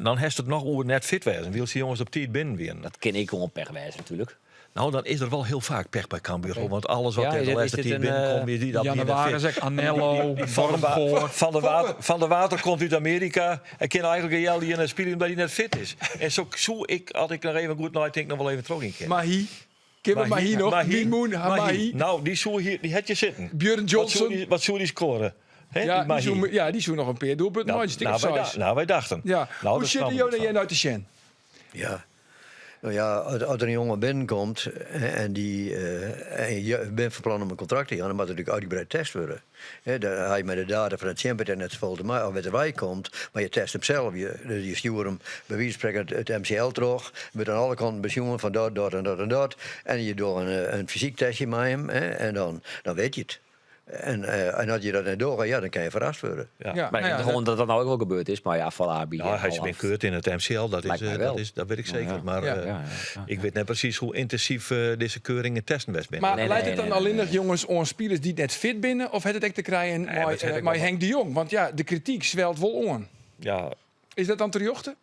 dan hast it noch oer net fit wêzen, wylst dy jonges op tiid binnen wienen. Dat kin ek gewoan pech wêze natuerlik. Nou, dan is der wol hiel faak pech by Cambuur, hoor, want alles wat Ja, der is de dit- lêste is dit tiid in, binnenkomt, is die dat wie net Jannewaris fit. ek, Anello, Die Van de, Wa- Vormgoor. van de Water komt út Amearika. Hy kin eigentlik in healjier net spylje omdat hy net fit is. En sa soe ik, as ik noch even goed neitink, noch wol even trochgean kinne. Mahi. Kinne we Mahi noch? Mimoun Mahi. Nou, dy soe hier, dy hat hjir sitten. Björn Wat soe Johnson. dy, wat soe dy skoare? Hè, Ja, die die Mahi. soe, ja, dy soe noch in pear doelpunten Nou, meitsje. Stik nou, of wy seis. nou, wy dachten. Ja. Nou, Hoe daar sitte snap ik jo niks dêr fan. nei te sjen? Ja. No ja, as der in jonge binnenkomt en dy en je bent fan plan om in kontrakt te jaan, dan moat er natuerlik útgebreid test wurde. Hè, dêr ha je mei de data fan de tsjinpartij net safolle te meitsjen, of wêr't er wei komt, mar je test him sels. Je, dus je stjoere him by wize fan sprekken it MCL troch, wurdt oan alle kanten besjoen fan dat, dat en dat en dat. En je dogge in fysyk testje mei him, hè, en dan, dan wit je it. En, en as je dat net dogge, ja, dan kinne je ferrast wurde. Ja. Ja, Maar nou ik ja, denk gewoon dat dat nou ook wel gebeurd is. Maar ja, Afolabi. Nou, hy is bin keurd yn it MCL, dat is, Lijkt mij wel. dat is, dat wit ik seker. Ja. Mar Ja. Ja, ja, ik wit net presys hoe yntinsyf dizze keuring en testen west binne. Mar Nee, leit nee, it dan nee, nee, allinnich jonges oan spilers dy't net fit binne? Of hat it ek te krijen Nee, mei, dat hat ek mei wol- Henk de Jong? Want ja, de krityk swelt wol oan. Ja, Is dat dan terjochte?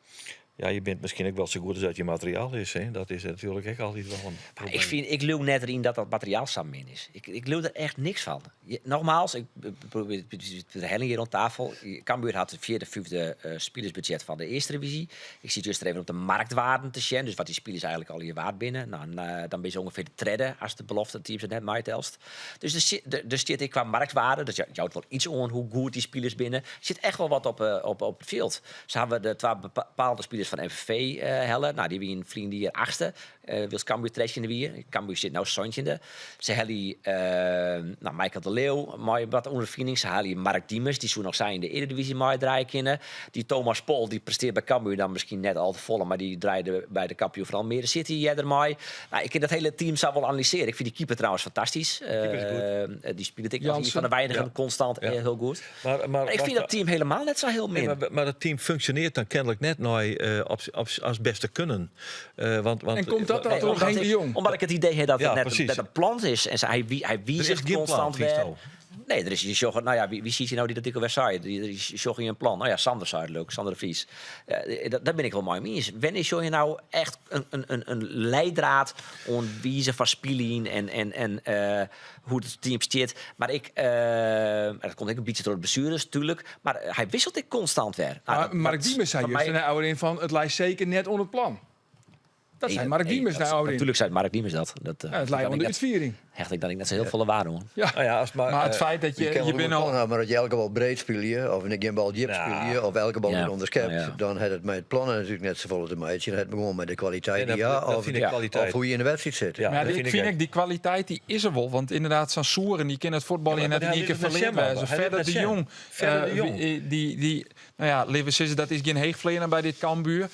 ja, je bent miskien ek wol sa goed as dat je materiaal is. Hè? Dat is natuerlik ek altyd wol in Maar probleem. ik, fyn, ik leau net deryn dat dat materiaal sa min is. Ik leau der echt niks fan. Je, nogmaals, ik probearje de helling hjir oan tafel. Cambuur hat it fjirde, fyfde spilersbudzjet fan de earste divyzje. Ik siet juster even op de marktwaarden te sjen. Dus wat dy spilers eigentlik allegear waard binne. Nou, en, dan binne se ûngefear de tredde as de belofteteams it net meitelst. Dus der stiet ek kwa marktwaarde, dat jout wol iets oan hoe goed dy spilers binne, sit echt wol wat op it fjild. Se hawwe de twa bepaalde spilers fan MVV helle. Nou, dy wienen ferline jier achtste, wylst Cambuur trettjinde wie. Cambuur sit no santjinde. Se helje nou, Michael de Leeuw mei wat ûnderfining. Se helje Mark Diemers, dy soe noch sa yn de Eredivisie meidraaie kinne. Dy Thomas Pol, dy prestearret by Cambuur dan miskien net al te folle, mar dy draaide by de kampioen fan Almere City earder mei. Nou, ik kin dat hiele team sa wol analysearje. Ik fyn dy keeper trouwens fantastysk. Keeper is goed. Dy spilet ek noch ien Jansen. fan de weinigen Ja. konstant Ja. hiel goed. Mar, Maar ik fyn dat team hielendal net sa hiel Nee, min. mar dat team funksjonearret dan kenlik net nei op, op, as beste kunnen. Want, En komt dat dan Nee, troch omdat Henk de ik, Jong? omdat ik it idee ha dat Ja, it net, presys. net in plan is. En hy, hy Er is wiziget gjin plan, konstant fynst wer. al. Nee, der is, je sjogge, nou ja, wie siet hjir no dy't dat ek alwer sei? Dy sjogge je in plan. Nou ja, Sander sei it leuk, Sander de Vries. Dêr bin ik wol mei him iens. Wannear sjogge je no echt in leidraad oan wize fan spyljen en hoe't it team stiet? Mar ik, en dat komt ek in bytsje troch de blessueres natuerlik, mar hy wisselt ek konstant wer. Nou, Mar Mark dat Diemers sei foar juster my nei ôfrin fan it leit seker net oan it plan. Dat Nee, sei Mark nee, Diemers dat nei ôfrin. Natuerlik sei Mark Diemers dat. Dat Ja, it leit kan oan ik de net- útfiering. hecht ik dan ek net sa hiel folle waarde oan. Ja. Nou ja, as mar, Mar it feit dat Je je, kan je wol binne een al plan hawwe, mar as je elke bal breed spylje, of gjin bal djip Ja. spylje, of elke bal Ja. wurdt ûnderskept, Ja. dan hat it mei it plannen natuerlik net safolle te meitsjen. Dan hat it gewoan mei de kwaliteit Nee, dy't je ha, dat fyn ik kwaliteit. of hoe je yn de wedstriid sit. Ja, Maar dat ik fyn ik fyn ek. ek, dy kwaliteit dy is der wol. Want ynderdaad, sa'n Souren dy kin it fuotbaljen Ja, mar net yn hy ien kear lit it net ferleard sjen, man. wêze. Hy lit Fedde net de sjen. Jong, Fedde de Jong. dy, nou ja, litte we sizze, dat is gjin heechfleaner by dit Cambuur.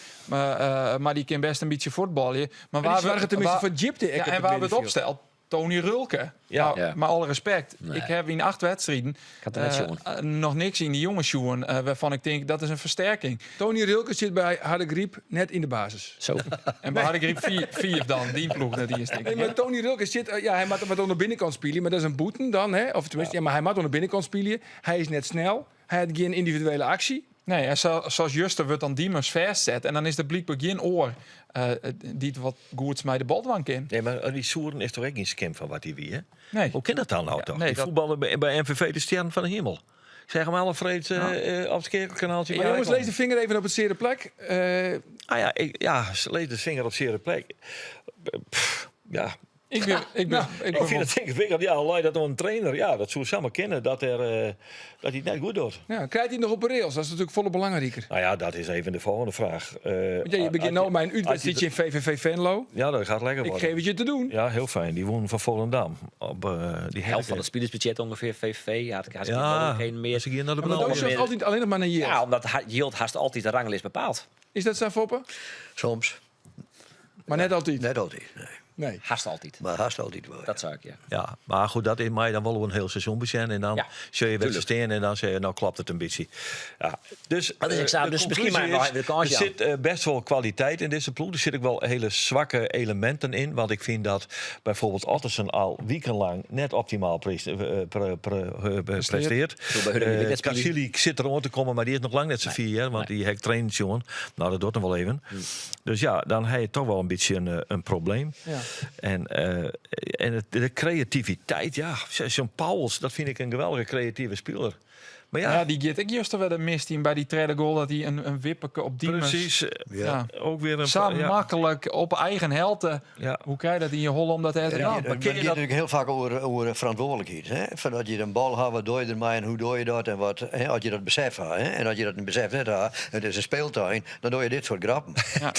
Mar dy kin bêst in bytsje fuotbalje. Mar En dy waar soarget teminsten foar djipte ek Ja, op en it waar wurdt middenfjild. opsteld? Tony Rölke. Ja. Nou, Ja. Mei alle respekt. Nee. Ik ha yn acht wedstriden Ik ha it net sjoen. noch niks yn dy jonge sjoen, wêrfan ik tink dat is in fersterking. Tony Rölke sit by Hardegaryp net yn de basis. Zo. En by Hardegaryp fiif dan, dyn ploech net iens, tink Nee, ik. mar Tony Rölke sit, ja, hy moat wat oan de binnenkant spylje, mar dat is in bûten dan, hè? Of teminsten, ja. mar hy moat oan de binnenkant spylje. Hy is net snel, hy hat gjin yndividuele aksje. Nee, en sa as juster wurdt dan Diemers fêstset en dan is der blykber gjin oar dy't wat goeds mei de bal dwaan kin. Nee, mar dy Souren is toch ek gjin skim fan wat hy wie, hè? Nee. Hoe kin dat dan no Ja, toch? nee, Dy dat- fuotballe by MVV de stjerren fan de himel. Ik seach him alle freed op it skeakelkanaaltsje. Maar jongens, lis de finger even op it seare plak. Ah ja, ik, ja, lis de finger op seare plak. Pff, Ja. Ik bin, ik bin, ik Ik fyn it yngewikkeld. Ja, leit dat oan in trainer? Ja, dat soe samar kinne dat er, dat hy it net goed docht. Ja, krijt hy it noch op 'e rails? Dat is natuerlik folle belangriker. Nou ja, dat is even de folgjende fraach. Want ja, je begjint no mei in útwedstriid tsjin VVV Venlo. Ja, dat gaat lekker Ik worden. geef het je te doen. Ja, heel fijn. Die wûnen fan Volendam. Op, die Helft fan it spilersbudzjet ûngefear VVV. Ja, het Ja, geen mear. se geane nei de Maar dan is altyd allinnich mar nei jild. Ja, omdat jild hast altyd de ranglist bepaalt. Is dat sa, Foppe? Soms. Mar net altyd? Net altyd, nee. Nee. Hast altyd. Mar hast altyd wol. Dat sei ik, ja. Ja, mar goed, dat is my dan wol in hiel seizoen besjen. En dan Ja, sil je wer tuurlijk. stean en dan sizze je, no kloppet it in bytsje. Ja, dus, Dat is ek sa, de dus miskien konklúzje mar noch is, even de kâns Der jaan. sit best wol kwaliteit yn dizze ploech. Der sitte ek wol hiele swakke eleminten yn. Want ik fyn dat byfoarbyld Ottesen al wikenlang net optimaal prestearret. Soe by Hurling net spylje. Casilli sit der oan te kommen, mar dy is noch lang net sa fier. Want dy ha ik trainen sjoen. No, dat docht noch wol even. Dus ja, dan ha je toch wol in bytsje in probleem. Ja. En de kreativiteit, ja, zo'n Pauwels, dat fyn ik in geweldige kreative spiler. Mar ja, Ja, dy giet ek juster wer de mist yn by dy tredde goal dat hy in wipperke op Diemers. precies. Ja. Ook weer een Sa ja. maklik op eigen helte. Ja. Hoe krije je dat yn je holle om dat te Ja, dwaan? het kun je gaat dat- natuerlik hiel faak oer ferantwurdlikheid. Hè? Fan dat je in bal ha, wat dogge je dermei en hoe dogge je dat en wat, hè, as je dat besef ha. Hè? En as je dat besef net ha, it is in speeltuin, dan dogge je dit soart grappen.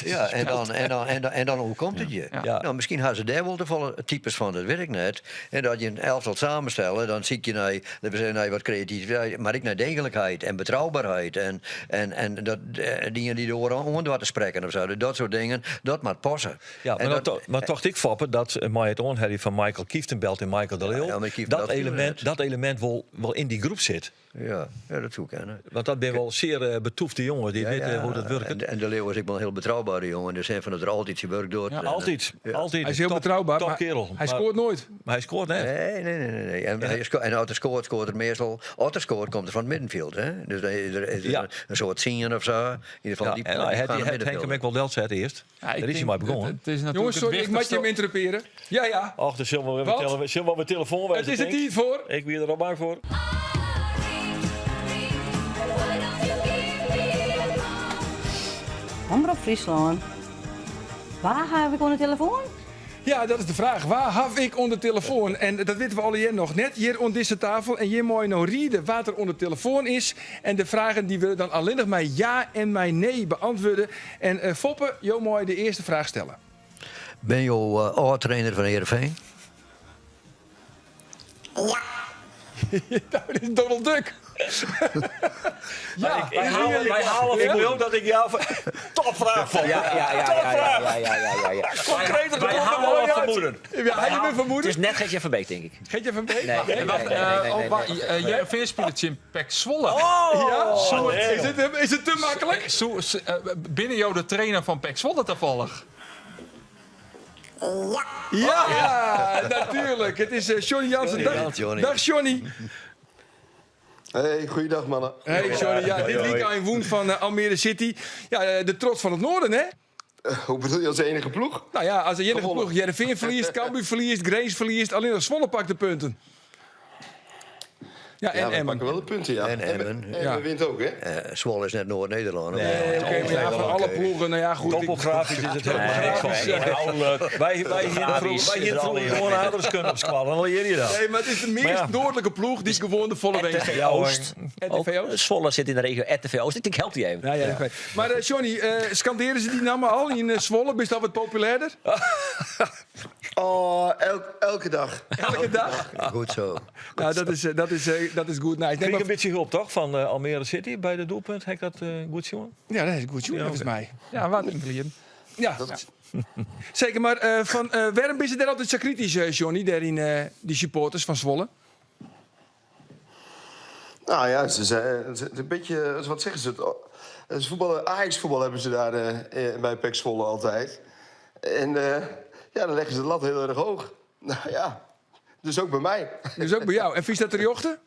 Ja, en dan oerkomt it je. Ja. No, miskien ha se dêr wol te folle types fan, dat wit ik net. En dat je in elftal samenstelle, dan sykje je nei, laten we sizze, nei wat kreativiteit, mar ek nei degelikheid en betrouberheid. En dat, dingen dy't de oar oan doar te sprekken of sa. Dat soart dingen, dat moat passe. Ja, En mar, dat, dat, mar tocht ik, Foppe, dat mei it oanheljen fan Michael Kieftenbeld en Michael de Leeuw, Ja, mar Kieftenbeld dat, spile element, net. dat element wol yn dy groep sit. Ja, dat soe kinne. Want dat binne wol sear betûfte jonges, dy witte hoe't dat wurket. En de Leeuw is ek wol in hiel betroubere jonge. In de sin fan dat er altyd syn wurk docht. Ja, Altyd, altyd. Hy is hiel Top- betrouber, Top mar kerel. hy Maar- skoart noait. Mar hy skoart net. Nee. En as er skoart, skoart er meastal. As er skoart, komt er fan it middenfjild. Hè? Dus dan is er is er in soart tsien of sa. Yn ieder gefal Ja, dy en hy hat fan die de hat Henk hem middenfjilder. ek wol delset earst. Ja, ik Dêr is hy tink, mei begûn. It is natuerlik Jonges, it sorry, ik moat wichtichste- jim ynterrompearje. Ja. Och, dan sille we wer Wat? tele- sille we telefoan It is der tink. tiid foar. Ik wie der al bang foar. Omrop Fryslân. Wa haw ik oan de telefoan? Ja, dat is de fraach. Wa haw ik oan de telefoan? En dat witte we allegear noch net hjir oan dizze tafel. En hjir meie no riede wa't der oan de telefoan is. En de fragen dy wurde dan allinnich mei ja en mei nee beäntwurde. En Foppe, jo meie de earste fraach stelle. Binne jo âld-trainer fan Heerenveen? Ja. Dat is Donald Duck. Ja, Wij halen van jou dat ik jou... Topvraag van. Ja. Concreter Wij dan halen mooi wat vermoeden. Ja, hij je vermoeden. Het is net Gertje Verbeek, denk ik. Gertje Verbeek? Nee, nee, Wacht, nee, nee, nee, oh, nee, wacht, nee. Hearrenfean spilet tsjin PEC Zwolle. Ja? Soort- Is it te maklik? Binne jo de trainer fan PEC Zwolle tafallich? Ja, natuerlik. It is Johnny Jansen. Johnny, Dag, Johnny. dag Johnny. Hey, goeiedag mannen. Hey Johnny, ja, dit weekend wûn fan Almere City. Ja, de trots fan it Noarden, hè? Hoe bedoel je als enige ploech? Nou ja, as de iennige Gewonnen. ploech Hearrenfean ferliest, Cambuur ferliest, Grins ferliest, allinnich Zwolle pakt de punten. Ja, en Ja, we Emmen. pakken wel de punten, ja. En Emmen. En Ja. we wint ook, hè? Zwolle is net Noard-Nederlân. Nee, oké, maar ja, van alle ploegen, nou ja, goed. ik- Topografisch is het helemaal niks van. Inhoudelijk. Wij hier Topografisch wij is hier het vroeger al gewoon aardrijkskunde op skoalle. Dan leer je dat. Nee, maar het is de meest Maar ja. noardlike ploech dy't gewoan de folle winst RTV Ja, hoor. Oost. RTV Ook, Oost? Zwolle sit yn de regio RTV Oost. Ik tink, helpt dy even. Ja, oké. Mar Johnny, skandearje se dyn namme al yn Zwolle? Bist al wat populêrder? Oh, elke dag. Elke dag? Goed zo. Nou, dat is goed. Nice. Nee, Kreeg maar, in bytsje help toch fan Almere City by de doelpunt? Ha ik dat goed sjoen? ja, dat is goed, jongen, Ja, volgens oké. mij. Ja, wat inklieren. Ja, zeker. Mar fan, wêrom binne se dêr altyd sa kritysk, Johnny, dêr yn dy supporters fan Zwolle? Nou ja, ze zijn het is een beetje, wat zeggen ze? Het is voetballen, Ajax-voetbal hebben ze daar bij PEC Zwolle altijd. En ja, dan leggen ze de lat heel erg hoog. Nou ja, dus ook bij mij. Dus ook by jou. En fynst dat terjochte?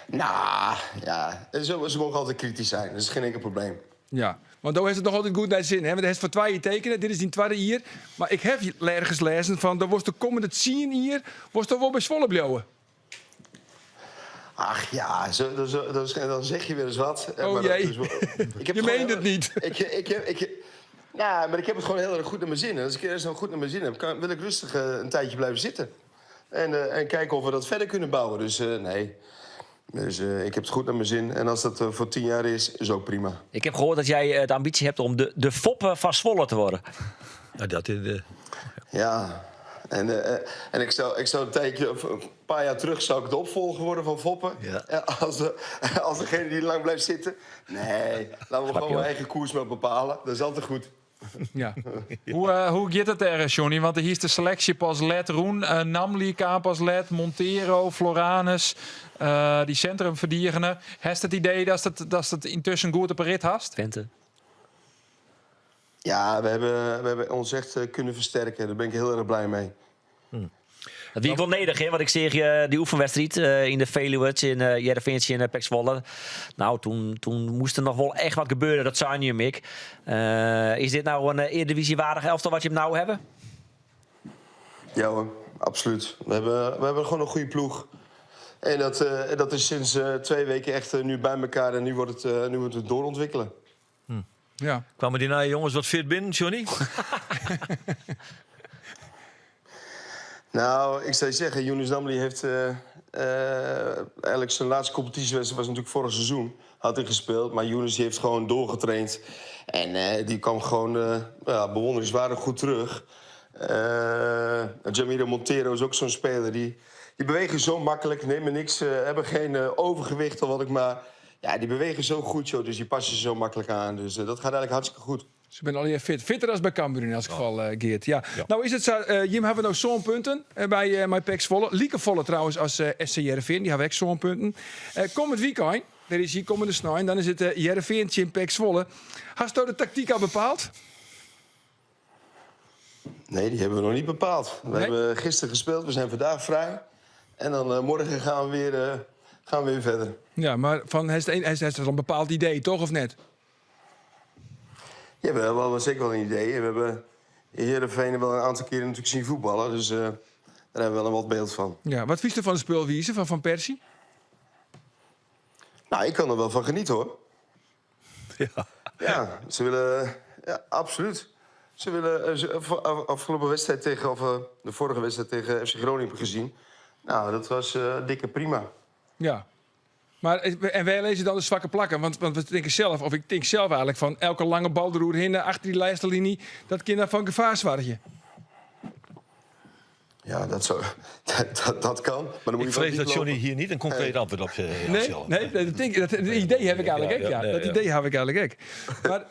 Nou, ja, ze mogen altijd kritisch zijn. Dat is geen enkel probleem. Ja, want do hast it noch altyd goed nei sin. Hè? Want do hast foar twa jier tekene, dit is dyn twadde jier. Mar ik ha ergens lêzen fan, do wolst de kommende 10 jier wolst wol by Zwolle bliuwe. Ach ja, zo, zo, dan, dan zeg je weer eens wat. Oh Maar dat jee. is wel- ik heb Je gewoon meent het niet. Ik, ik, ik, Nou, maar ik heb het gewoon heel erg goed naar mijn zin. En als ik ergens nou goed naar mijn zin heb, kan, wil ik rustig een tijdje blijven zitten. En, en kijken of we dat verder kunnen bouwen. Dus nee. Dus ik heb het goed naar mijn zin. En als dat voor 10 jaar is, is ook prima. Ik heb gehoord dat jij de ambitie hebt om de Foppe van Zwolle te worden. Nou, dat is de... Ja, en ik zou een tijdje, of een paar jaar terug, zou ik de opvolger worden van Foppe. Ja. Als degene die lang blijft zitten. Nee, laten we gewoon mijn eigen koers maar bepalen. Dat is altijd goed. Ja. Hoe gaat het er, Johnny? Want hier is de selectie pas let rûn, Namli kaam pas let, Montero, Floranus, die centrumferdigener. Hast het idee dat het yntusken goed op 'e rit hast? Twente. Ja, we hebben ons echt kunnen versterken. Daar ben ik heel erg blij mee. Dat wie ik wel nederig, hè? Want ik zeg je die oefenwedstrijd in de Veluwe in Hearrenveen in PEC Zwolle. Nou, toen moest er nog wel echt wat gebeuren. Dat zei je, Mick. Is dit nou een Eredivisie-waardig elftal wat je hem nou hebben? Ja hoor, absoluut. We hebben gewoon een goede ploeg. En dat is sinds 2 weken echt nu bij elkaar. En nu wordt het doorontwikkelen. Ja. Kwamen die nou jongens wat fit binnen, Johnny? Nou, ik zou je zeggen, Younes Namli heeft eigenlijk zijn laatste competitiewedstrijd was natuurlijk vorig seizoen. Had hij gespeeld, maar Younes die heeft gewoon doorgetraind. En die kwam gewoon ja, bewonderenswaardig goed terug. Jamiro Montero is ook zo'n speler. Die bewegen zo makkelijk, nemen niks, hebben geen overgewicht of wat ik maar. Ja, die bewegen zo goed, joh, dus die passen ze zo makkelijk aan. Dus dat gaat eigenlijk hartstikke goed. Ze zijn al fit. Fitter als bij Cambuur in elk geval, Geert. Ja. Nou is het zo, jim hawwe no sân punten by mei PEC Zwolle. Likefolle trouwens as SC Hearrenveen, dy hawwe ek sân punten. Kommend wykein, dêr is hjir kommende snein, dan is it Hearrenveen tsjin PEC Zwolle. Hasto de taktyk al bepaald? Nee, die hebben we nog niet bepaald. We Nee? hebben gisteren gespeeld, we zijn vandaag vrij. En dan morgen gaan we weer verder. Ja, maar van, hij heeft al een bepaald idee, toch of net? Ja, we hebben wel zeker wel een idee. We hebben Heerenveen wel een aantal keren natuurlijk zien voetballen. Dus daar hebben we wel een wat beeld van. Ja, wat viest er van de speelwijze van Van Persie? Nou, ik kan er wel van genieten hoor. Ja. Ja, ze willen... Ja, absoluut. Ze willen... Afgelopen wedstrijd tegen... Of de vorige wedstrijd tegen FC Groningen heb ik gezien. Nou, dat was dikke prima. Ja. Maar, en wij lezen dan de zwakke plakken. Want we denken zelf, of ik denk zelf eigenlijk van elke lange bal eroerhinne achter die lijstlinie, dat kind van gevaar zwartje. Ja, dat, zou, dat kan. Maar dan moet Ik je wel vrees diep dat Johnny lopen. hier niet een concreet antwoord op Nee, stellen. nee, dat idee heb ik eigenlijk ook. Ja, nee, dat ja. idee heb ik eigenlijk ook.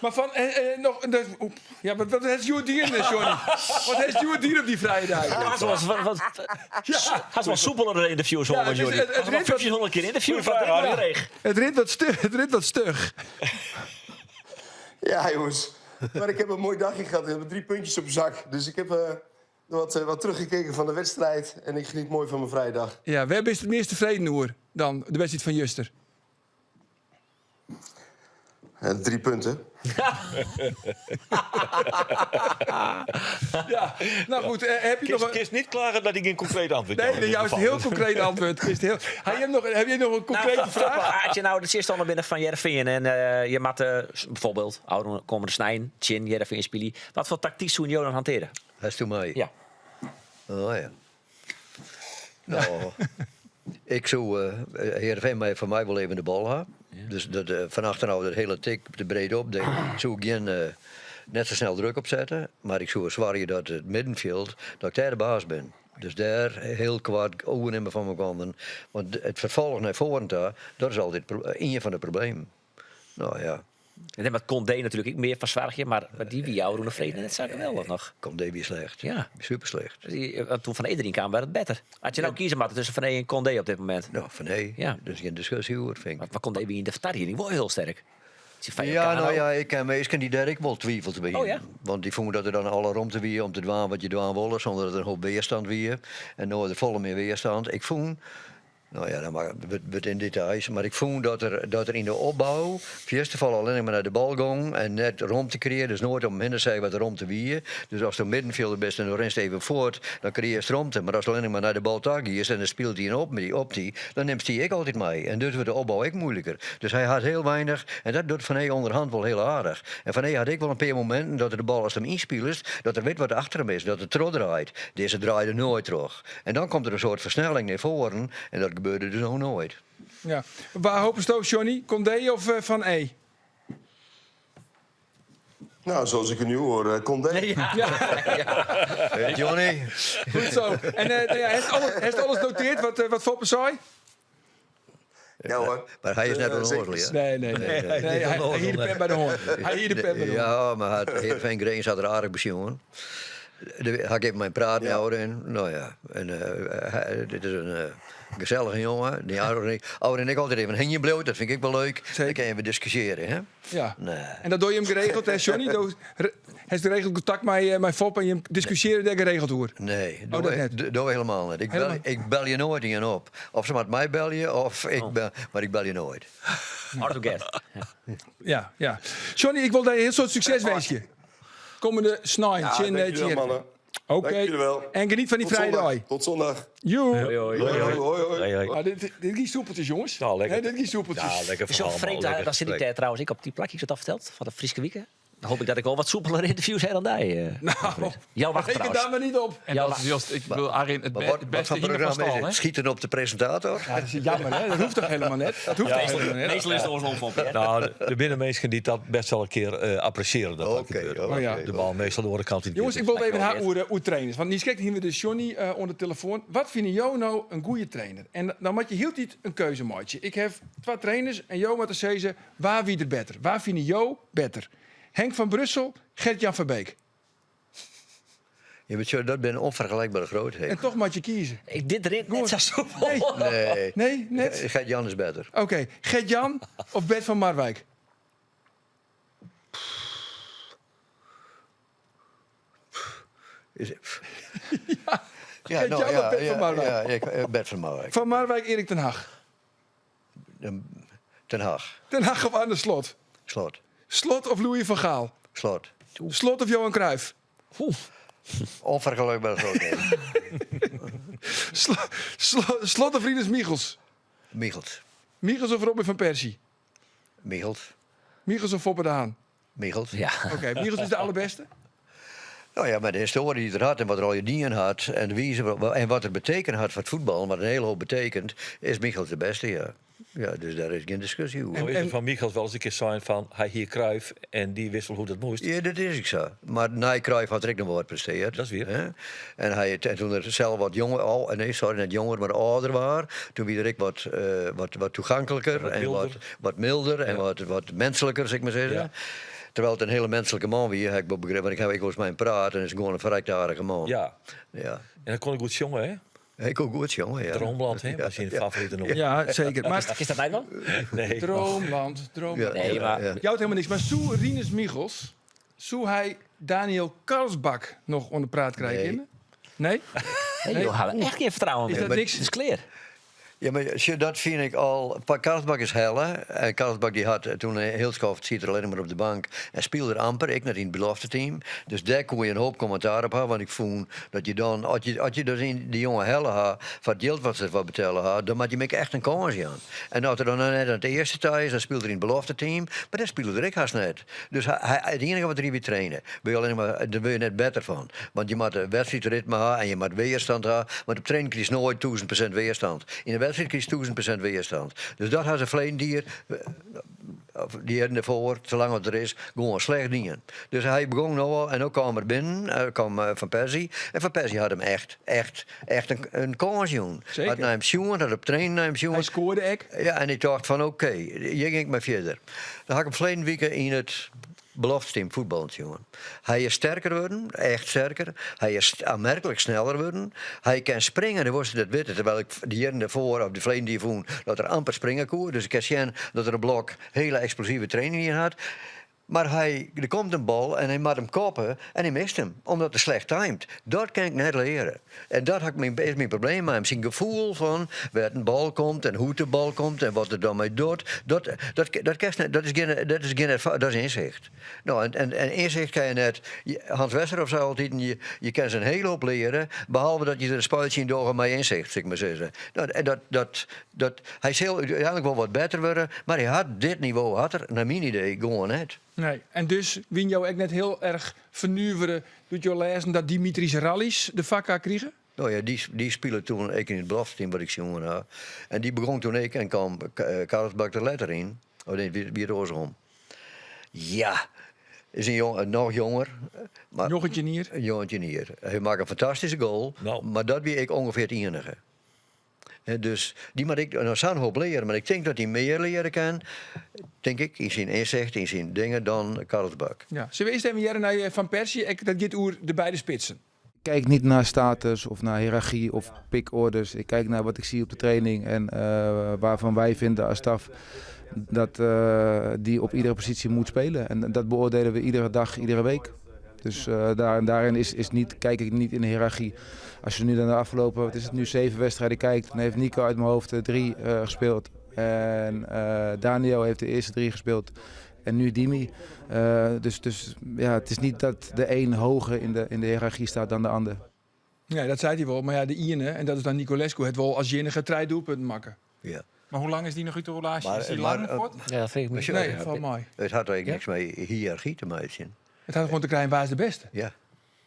Maar van, nog, dat, oep, ja, wat heeft Stuart Dier, Johnny? Wat heeft Stuart Dier op die vrije dag? Hij was, wat, hij was soepeler in de interviews, Ja, hoor, Johnny. het Hij rint was 1500 keer interview van vraag, dit Het rint wat stug. Het rint wat stug. Ja, jongens. Maar ik heb een mooi dagje gehad. Ik heb drie puntjes op zak. Dus ik heb wat teruggekeken van de wedstrijd. En ik geniet mooi van mijn vrije dag. Ja, we hebben het meest tevreden hoor dan de wedstrijd van Juster. 3 punten. Ja, nou goed, heb je nog een... Kist niet klagen dat ik een concreet antwoord Nee, heb in nee, dit juist een geval. heel concreet antwoord. Kist heel... Heb jij nog een concrete Nou, vraag? Als je nou de tegenstander binnen van Hearrenveen en je moet bijvoorbeeld ouder komende snein, Chin, Hearrenveen spelen. Wat voor tactiek zou je dan hanteren? Dat is toen mij. Ja. Oh ja. Nou, ik zou Heerenveen mij voor mij wel even de bal hebben. Dus dat, van achter nou dat hele tik de breed op, denk, zou ik geen, net zo snel druk op zetten. Maar ik zou zwaaien dat het middenveld, dat ik daar de baas ben. Dus daar heel kwart overnemen van mijn kanten. Want het vervolg naar voren daar, dat is altijd een van de problemen. Nou ja, En met Condé natuurlijk ook meer van Zwargje, maar die wie jou Roene Vrede net zo geweldig nog. Condé weer slecht. Ja. Super slecht. Die, toen Van Ederien kwam, werd het beter. Had je nou kiezen maar tussen Van E en Condé op dit moment. Nou, Van E, Ja. dus geen discussie hoor, vind ik. Maar Condé wie in de vertaling wel heel sterk. Is die Ja, Kano? nou ja, ik ken meestal die daar ik wel twijfel te beginnen. Oh ja? Want die vonden dat er dan alle ruimte wie om te dwaan wat je dwaan wilde, zonder dat er een hoop weerstand wie. En nooit er volle meer weerstand. Ik vond No ja, dan wurdt in details. Mar ik fûn dat er, dat er yn de opbou fierste folle allinnich mar nei de bal gong en net romte kreëarre. Dus noait om him hinne seach wat de romte wie. Dus ast middenfjilder bist en do rinst even fuort, dan kreëarrest romte. Mar ast allinnich mar nei de bal ta giest en der spilet ien op dy, op dy, dan nimst dy ek altyd mei. En dus wurdt de opbou ek muoiliker. Dus hy hat hiel weinich, en dat docht Van Ee ûnderhand wol hiel aardich. En Van Ee hat ek wol in pear mominten dat er de bal ast him ynspilest, dat er wit wat achter him is, dat er trochdraait. Dizze draaide noait troch. En dan komt der in soart fersnelling nei foaren en dat gebeurde dus noch noait. Ja. Wa hopesto, Johnny? Condé of eh, Van Ee? Nou, zoals ik het nu hoor, eh, Condé. Ja. ja. Johnny. Goed zo. En uh, nou ja, heeft alles, heeft alles noteerd wat, wat Foppe zei? Ja hoor. Maar hy is net ûnnoazel, ja. Nee, nee, nee. nee, nee hy, hy hie de pen by de hân. Hy hie de pen by de hân. Ja, mar Heerenveen Grins hat er aardich besjoen. Ha ik even mei praat ja. en no ja, en, uh, dit is in uh, gesellige jonge. Dy ouder en ik, ouder en ik altyd even hingjen bliuwt, dat fyn ik ek wol leuk. Dan kinne we diskusjearje, hè? Ja. Nee. En dat dogge jim geregeld, hè, Johnny? Do hast geregeld kontakt mei, eh, mei Fop en jim diskusjearje dêr geregeld oer? Nee, oh, dat net. Dogge we hielendal net. Ik bel, ik belje noait ien op. Of se moat my belje, of ik oh. bel, mar ik belje noait. Hard to get. Ja, ja. Johnny, ik wol dy in hiel soad sukses winskje. Kommende snein Ja, tsjin dank jullie wel, mannen. Oké. Dank jullie wel. En geniet fan dy Tot frije zondag. dei. Tot zondag. Joe. Hoi, hoi, hoi. Hoi, Ah, dit, dit gie soepeltsjes, jongens. Nou, lekker. Hè, dit gie soepeltsjes. Ja, lekker Zo verhaal, man. vreemd, Lekker dan zit ik gesprek. daar trouwens ik op die plakje, ik zat al verteld, van de Fryske Wieken. Dan hoop ik dat ik wel wat soepeler interviews heb dan die. Nou, Jouw wacht reken trouwens. daar maar niet op. En dat is juist, ik bedoel, Arjen, het, Maar be wat, het wat beste voor hier van programma is stal, het? hè? Schieten op de presentator? Ja, dat is jammer, hè? Dat hoeft toch helemaal net? Dat hoeft toch helemaal net? Meestal is het oorlog op. hè? Nou, er binnen mensen die dat best wel een keer appreciëren. Dat dat Oké, gebeurt. oké. Oh, ja. De bal meestal door de kant in. Jongens, ik wil even Dankjewel, haar oer, oer trainers. Want nu kijkt hier we dus Johnny onder de telefoon. Wat vinden jou nou een goede trainer? En dan moet je heel tijd een keuze maken. Ik heb twee trainers en jou moet te zeggen, waar wie er beter? Waar vinden jou beter? Henk van Brussel, Gert-Jan Verbeek. Ja, maar zo, dat ben onvergelijkbare grootheden. En toch moet je kiezen. Ik, dit rint net zo soepel. Nee. Nee. Nee, net? Gert-Jan is beter. Oké, Gert-Jan of Bert van Marwijk? Is, ja, ja, Gert-Jan nou, of ja, Bert van ja, Marwijk? ja, ik, Bert van Marwijk. Van Marwijk, Erik ten Hag. Ten Hag. Ten Hag of Arne Slot? Slot. Slot of Louis van Gaal? Slot. Slot of Johan Cruijff? Onvergelijkbare grootheden. Slot of Rinus Michels? Michels. Michels of Robin van Persie? Michels. Michels of Foppe de Haan? Michels. Ja. Oké, Michels is de allerbeste. Nou ja, maar de historie die er had en wat er al je dien had en de wijze waarop- en wat het betekend had voor het voetbal, wat een hele hoop betekent, is Michels de beste, ja. Ja, dus daar is geen discussie over. Nou is het van Michels wel eens een keer zijn van hij hier Cruijff en die wissel hoe dat moest. Ja, dat is ik zo. Maar na Cruijff had er ook nog wat presteerd. Dat is weer. Hè? En, hij, en toen er zelf wat jonger, al, nee, sorry, net jonger, maar ouder was, toen werd er ook wat, wat toegankelijker Wat en milder. wat milder en wat menselijker, zeg ik maar zeggen. Ja. Terwijl het een hele menselijke man was, heb ik wel begrepen. Want ik heb ik wel eens met hem praten en is gewoon een verrekte aardige man. Ja. Ja. En dan kon ik goed jongen, hè? Ik ook goed, jongen. Ja. Droomland, hè? Ja. Was je favoriete noemen. Ja, zeker. Maar Is dat mij dan? Nee. Droomland, Droomland. Ja, Nee, ja, maar- ja. Jou het helemaal niks. Maar Soe Rinus Michels, Soe hij Daniel Karlsbak nog onder praat krijgen? Nee. Nee? Nee, joh, hadden echt geen vertrouwen Is meer. dat niks? Het is clear. Ja, maar zie, dat vind ik al. Pa- Karlsbak is helle. En Karlsbak die had toen heel schoft zit er alleen maar op de bank en speelde er amper. Ik net in het belofte team. Dus daar kon je een hoop commentaar op hebben. Want ik vond dat je dan, als je, als je dus in die jonge helle had, van het geld wat ze ervoor betalen had, dan had je hem echt een kans aan. En als er dan net aan het eerste thuis, dan speelde hij in het belofte team. Maar dat speelde er ik haast net. Dus hij, hij, het enige wat er hier weer trainen, wil je alleen maar, daar wil je net beter van. Want je moet een wedstrijdritme hebben en je moet weerstand hebben. Want op training krijg je nooit 1000% weerstand. In de wedstrijd krijg je 1000% weerstand. Dus dat had ze verleden dier, of die hadden ervoor, zolang het er is, gewoon slecht dingen. Dus hij begon nou al en ook kwam er binnen, kwam Van Persie. En Van Persie had hem echt, echt, echt een kans, jongen. Zeker. Had naar hem jongen, had op trainen naar hem jongen. Hij scoorde ek. Ja, en ik dacht van oké, hier ging ik maar verder. Dan had ik hem verleden week in het belofteteam voetbal, jongen. Hij is sterker worden, echt sterker. Hij is aanmerkelijk sneller worden. Hij kan springen, dan was dat witte. Terwijl ik de jaren daarvoor, of de verleden die vond, dat er amper springen kon. Dus ik kan zien dat er een blok hele explosieve training in had. Mar hy, der komt in bal en hy moat him koppe en hy mist him, omdat er slecht timed. Dat kin ik net leare. En dat ha ik myn, is myn probleem mei him. Syn gefoel fan wêr't in bal komt en hoe't de bal komt en wat er dan mei docht, dat, dat, dat, kinst net, dat is gjin, dat is gjin dat is ynsicht. No, en, en, en ynsicht kin je net. Hans Westerhof sei altiten, je, je kinne se in hiele hoop leare, behalve dat je der in spuitsje yn dogge mei ynsicht, sil ik mar sizze. No, en dat, dat, Dat, hy sil úteinlik wol wat better wurde, mar hy hat dit nivo hat er, nei myn idee, gewoan net. Nee, en dus wiene jo ek net hiel erch fernuvere doe't jo lêzen dat Dimitris Rallis de foarkar krige? No ja, dy, dy spile toen ek yn it belofteteam wat ik sjoen ha. En dy begûn toen ek en kaam Karlsbakk der letter yn. Of nee, wie, wie it oarsom? Ja, is in jong, noch jonger. Mar, 19 jier. 19 jier. Hy makke in fantastyske goal, No. mar dat wie ek ûngefear it iennige. Dus dy moat ek noch sa'n hoop leare. Mar ik tink dat hy mear leare kin, tink ik, yn syn ynsicht, yn syn dingen, dan Karlsbakk. Ja. Sille we earst even hearre nei Van Persie? Ek dat giet oer de beide spitsen. Ik kijk niet naar status of naar hiërarchie of pikorders. Ik kijk naar wat ik zie op de training en waarvan wij vinden als staf dat die op iedere positie moet spelen. En dat beoordelen we iedere dag, iedere week. Dus daar, daarin is, is niet, kijk ik niet in de hiërarchie. Als je nu naar de afgelopen, wat is het nu, 7 wedstrijden kijkt, dan heeft Nico uit mijn hoofd 3 gespeeld. En Daniel heeft de eerste 3 gespeeld. En nu Dimi. Dus ja, het is niet dat de een hoger in de hiërarchie staat dan de ander. Ja, dat sei hy wol. Mar ja, de iene, en dat is dan Niculescu, hat wol as iennige trije doelpunten makke. Ja. Mar hoe lang is dy noch út de roulaasje? Mar, Is dy mar, lang fuort? Ja, dat freegje ik my. Nee, falt mei. It hat ek niks mei hiërarchy te meitsjen. It hat gewoan te krijen wa is de bêste. Ja,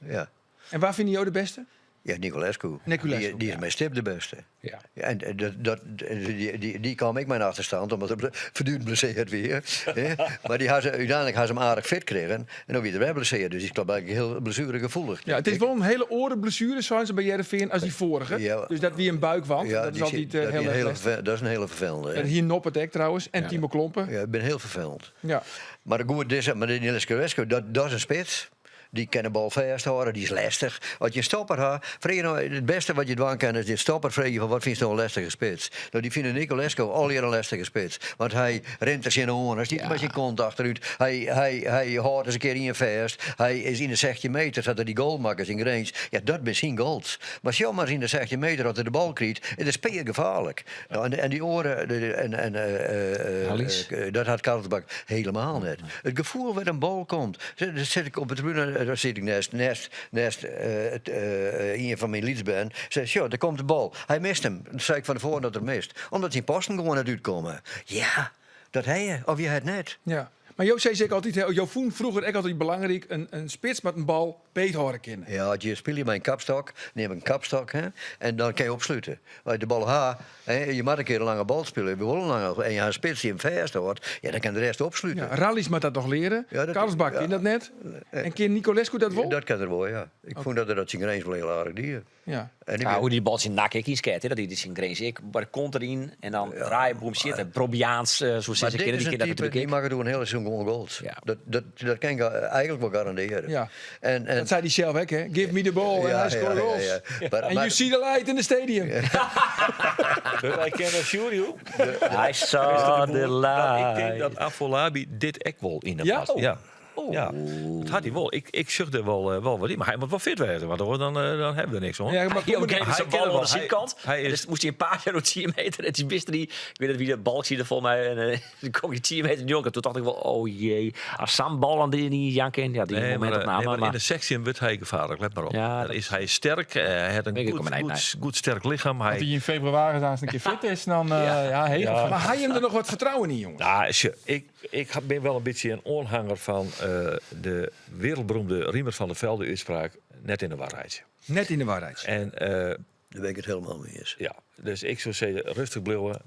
ja. En wa fine jo de bêste? Ja, Niculescu. Niculescu, Dy, dy is ja. mei stip de bêste. Ja. En dat, dat, dy, dy, dy kaam ek mei in achterstand, omdat er voortdurend blesseerd wie. Hè. Mar dy ha se, úteinlik ha se him aardich fit krigen. En no wie er wer blesseerd, dus dy is blijkbaar hiel blessuregefoelich. Ja, it is wol in hiele oare blessuere, seine se by Hearrenfean, as dy foarige. Ja. Dus dat wie in buikwand. Ja, dat is die altyd dat hiel wie erch een hele lêstich. verve-, dat is in hiele ferfelende. Dat hie Noppert ek trouwens, en Timo Klompe. Ja, ik bin hiel ferfelend. Ja. Mar goed, dizze, mar dy Niculescu, dat, dat is in spits. Dy kin de bal fêsthâlde, dy is lêstich. As je in stopper ha, freegje no, it bêste wat je dwaan kinne is de stopper freegje fan wat fynst no in lêstige spits. No, dy fine Niculescu allegear in lêstige spits. Want hy rint der tsjinoan, hy stiet mei syn kont achterút, hy, hy, hy hâldt ris in kear ien fêst, hy is yn de 16 meter, sa't er dy goal makke tsjin Grins. Ja, dat binne syn goals. Mar sjoch mar ris yn de 16 meter as er de bal krijt, it is peergefaarlik. No, en, en dy oare, de, en, en, Rallis? dat hat Karlsbakk hielendal net. It gefoel wêr't in bal komt. Dan sit ik op de tribune, dan sit ik neist, neist, neist ien fan myn lytsbern. Sei, sjoch, dêr komt de bal. Hy mist him. Dan sei ik fan tefoaren dat er mist. Omdat syn passen gewoan net útkomme. Ja, dat ha je, of je ha it net. Ja. Mar jo sizze ek altyd, jo fûnen froeger ek altyd belangryk, in spits moat in bal beethâlde kinne. Ja, as je spylje mei in kapstok, nim in kapstok, hè, en dan kin je opslute. As je de bal ha, hè, je moatte in kear in lange bal spylje, we wolle in lange, en je ha in spits dy't him fêsthâldt, ja, dan kin de rest opslute. Ja, Rallis moat dat noch leare. Ja, dat- Karlsbakk ja. kin dat net. En kin Niculescu dat wol? Dat kin er wol, ja. Ik fûn dat er dat tsjin Grins wol hiel aardich die. Ja. En ik Ja, ben- hoe dy bal tsjin NAC ek ynskeat, hè, dat die tsjin Grins ek, mar komt deryn en dan draai boem sjit. Probiaans, soe Maar sizze dit kinne, is dy in kin dat type, natuerlik die ek. makket oer in hiele seizoen gewoan goals. Ja. Dat, dat, dat kin ik eigentlik wol garandearje. Ja. En, en, Dat sei hy sels ek, hè? Give me the ball en Ja, I score ja, ja, goals. ja. Maar- And maar- you see the light in the stadium. But I can assure you. I saw the Dat ik tink light. dat Afolabi dit ek wol yn de Ja? past. Ja. Ja, dat hat hy wol. Ik sjoch der wol, wol wat yn. Mar hy moat wol fit wêze, want oars dan, dan hawwe we der niks oan. Ja, mar Hy kom op een gegeven moment Hy zo'n kin bal er oan wol. de zijkant. Hij is- Dus moest hij een paar jaar op 10 meter. En die wist niet. Ik weet niet wie de bal zie er voor mij. En dan kom je 10 meter jonker. Toen dacht ik wel, oh jee. Als Sam bal aan die niet janken. Ja, die Nee, maar, momentopname. nee, maar maar in de sectie wordt hij gevaarlijk, let maar op. Ja, Dan dat is hij sterk, hij heeft een Weet ik goed, ook maar niet, goed, goed sterk lichaam. Als Hij, hij in februari eens een keer fit is, dan ja, heel Ja. Maar ha je him der noch wat fertrouwen yn, jongens? Nou, als je, ik, ik ben wel een beetje een aanhanger van de wereldberoemde Riemer van der Velde uitspraak, net yn de waarheid. Net yn de waarheid. En, Dêr bin ik it hielendal mei iens. Ja, dus ik soe sizze, rêstich bliuwe.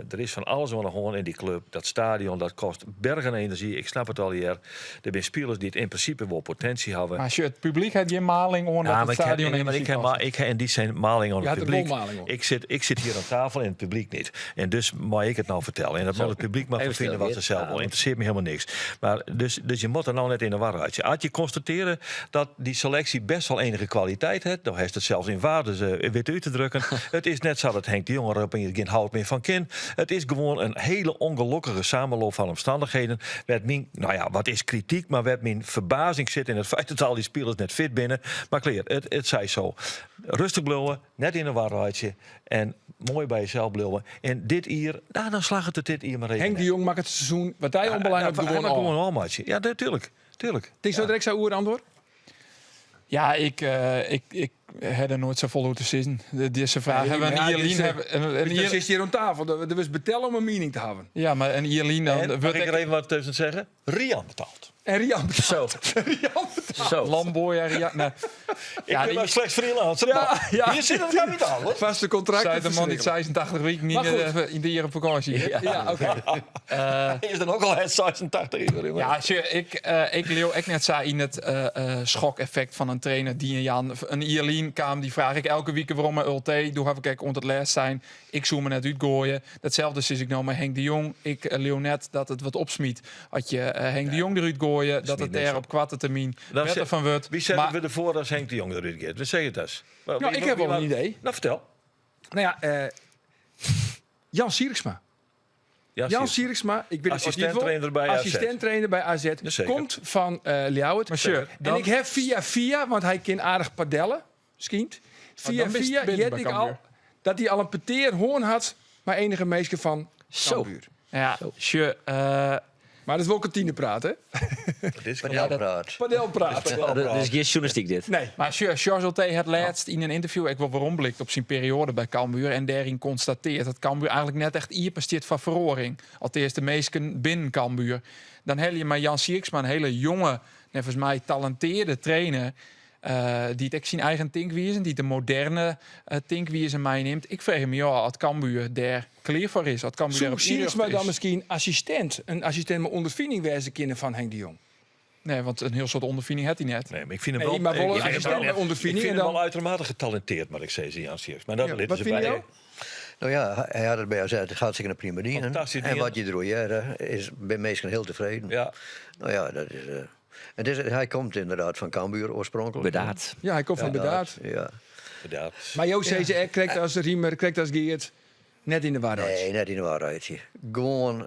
Der is fan alles oan de hân yn dy klup. Dat stadion, dat kostet bergen enerzjy. Ik snap it allegear. Der binne spilers dy't yn prinsipe wol potinsje hawwe. Mar sjoch, it publyk hat gjin maling oan Ja, dat mar it ik ha, stadion nee, mar ik enerzjy ha, kostet. ik ha yn dy sin maling oan Je it hat der wol publyk. maling oan. Ik sit hjir oan tafel en it publyk net. En dus mei ik it no fertelle. En dat moat it publyk mar Even fine stil, wat se Geert. sels wol. Ynteressearret my hielendal niks. Mar dus je moatte no net yn de war reitsje. As je konstatearje dat dy seleksje bêst wol enige kwaliteit hat, dan hast it sels yn waardes wit út te drukken. It is is net sa dat Henk de Jong der opiens gjin hout mear fan kin. It is gewoan in hiele ûngelokkige samenloop fan omstannichheden. Wêr't myn, no ja, wat is krityk, mar wêr't myn ferbazing sit yn it feit dat al dy spilers net fit binne. Mar klear, it sei so. Rêstich bliuwe, net yn 'e war reitsje en moai by jesels bliuwe. En dit jier, no, dan slagget it dit jier mar even Henk de net. Jong makket it seizoen wat dy oanbelanget Ja, gewoan gewoan ôf. ôfmeitsje. Ja, tuerlik. Tuerlik. Tinksto der ek sa oer, Andor? Ja, ik, ik, ik ha der noait safolle oer te sizzen. Dizze fraach Nee, hawwe we in maar ja, jier lyn. dizze- hawwe- in Do jier- sitst hjir oan tafel, der wurdst betelle om in miening te hawwen. Ja, mar in jier lyn dan En, mag wurdt ik ek der even wat tusken zeggen? Rian betaalt. En Rian betaalt. Zo. Rian betaalt. Zo. Lamboy en Rian. Nee. Ik Ja, ben die- maar slechts freelancer. Ja, maar ja. Hier zit het kapitaal, hoor. Vaste contract. Zei de man die 86 weken niet Maar goed. in de hier op vakantie. Ja, oké. Hij is dan ook al het 86 uur. Ja, sjoch, ik leau ek net sa yn it schokeffect fan in trainer die en Jan. In jier lyn kaam dy fraach ek elke wike werom mei Ultee. Doe haw ik ek oant it lêst sein, ik soe my net útgoaie. Datselde sis ik no mei Henk de Jong. Ik leau net dat it wat opsmyt as je Henk de Jong derút goaie, dat it niks dêr op. op koarte termyn Dan better fan wurdt. Wie setten Maar we derfoar as Henk de Jong derút giet? Wat sizze dat? Nou, ik ha wol in idee. Nou, fertel. Nou ja, Jan Sierksma. Jan Sierksma, ik weet het Assistent-trainer bij AZ. Assistent-trainer bij AZ. Jazeker. Komt van Ljouwert. Maar sure, En dan- ik ha fia fia, want hy kin aardich padelle, skynt. Fia dan bist fia binnen hearde by ik Cambuur. al dat hy al in petear hân hat mei enige minsken fan Zo. Cambuur. Ja, sjoch, Maar dat is wol kantinepraat, hè? Dat is Padelpraat. Padelpraat. Dat is gjin sjoernalistyk dit. Nee. Mar sjoch, Sjors Ultee hat lêst yn in ynterview ek wol weromblikt op syn perioade by Cambuur en dêryn konstatearret dat Cambuur eigentlik net echt iepen stiet foar feroaring. Alteast de minsken binnen Cambuur. Dan helje je mei Jan Sierksma in hiele jonge, neffens my talintearre trainer, dy't ek syn eigen tinkwize, dy't de moderne tinkwize meinimt. Ik freegje my ôf oft Cambuur dêr klear foar is. Oft Cambuur Soe dêrop Sierksma ynrjochte dan is. miskien assistint, in assistint mei ûnderfining wêze kinne fan Henk de Jong? Nee, want in hiel soad ûnderfining hat hy net. Nee, mar ik fyn him Nee, wol, mar wol ik in fyn him assistint wel- mei ûnderfining Ik fyn en him dan- wol uitermate getalenteerd, mar ik sis, Jan Sierksma. Maar dat Ja, litte wat se fine by. jo? Nou ja, hy hat it by AZ hartstikke prima dien. Fantastysk En dien. wat je deroer hearre, is by minsken hiel tefreden. Ja. Nou ja, dat is. En is, hy komt ynderdaad fan Cambuur oarspronklik. Burdaard. Ja, hy komt fan Burdaard. Ja. Inderdaad. Mar jo sizze ek, krekt as Riemer, krekt as Geert, net yn de war reitsje. Nee, net yn de war reitsje. Gewoan,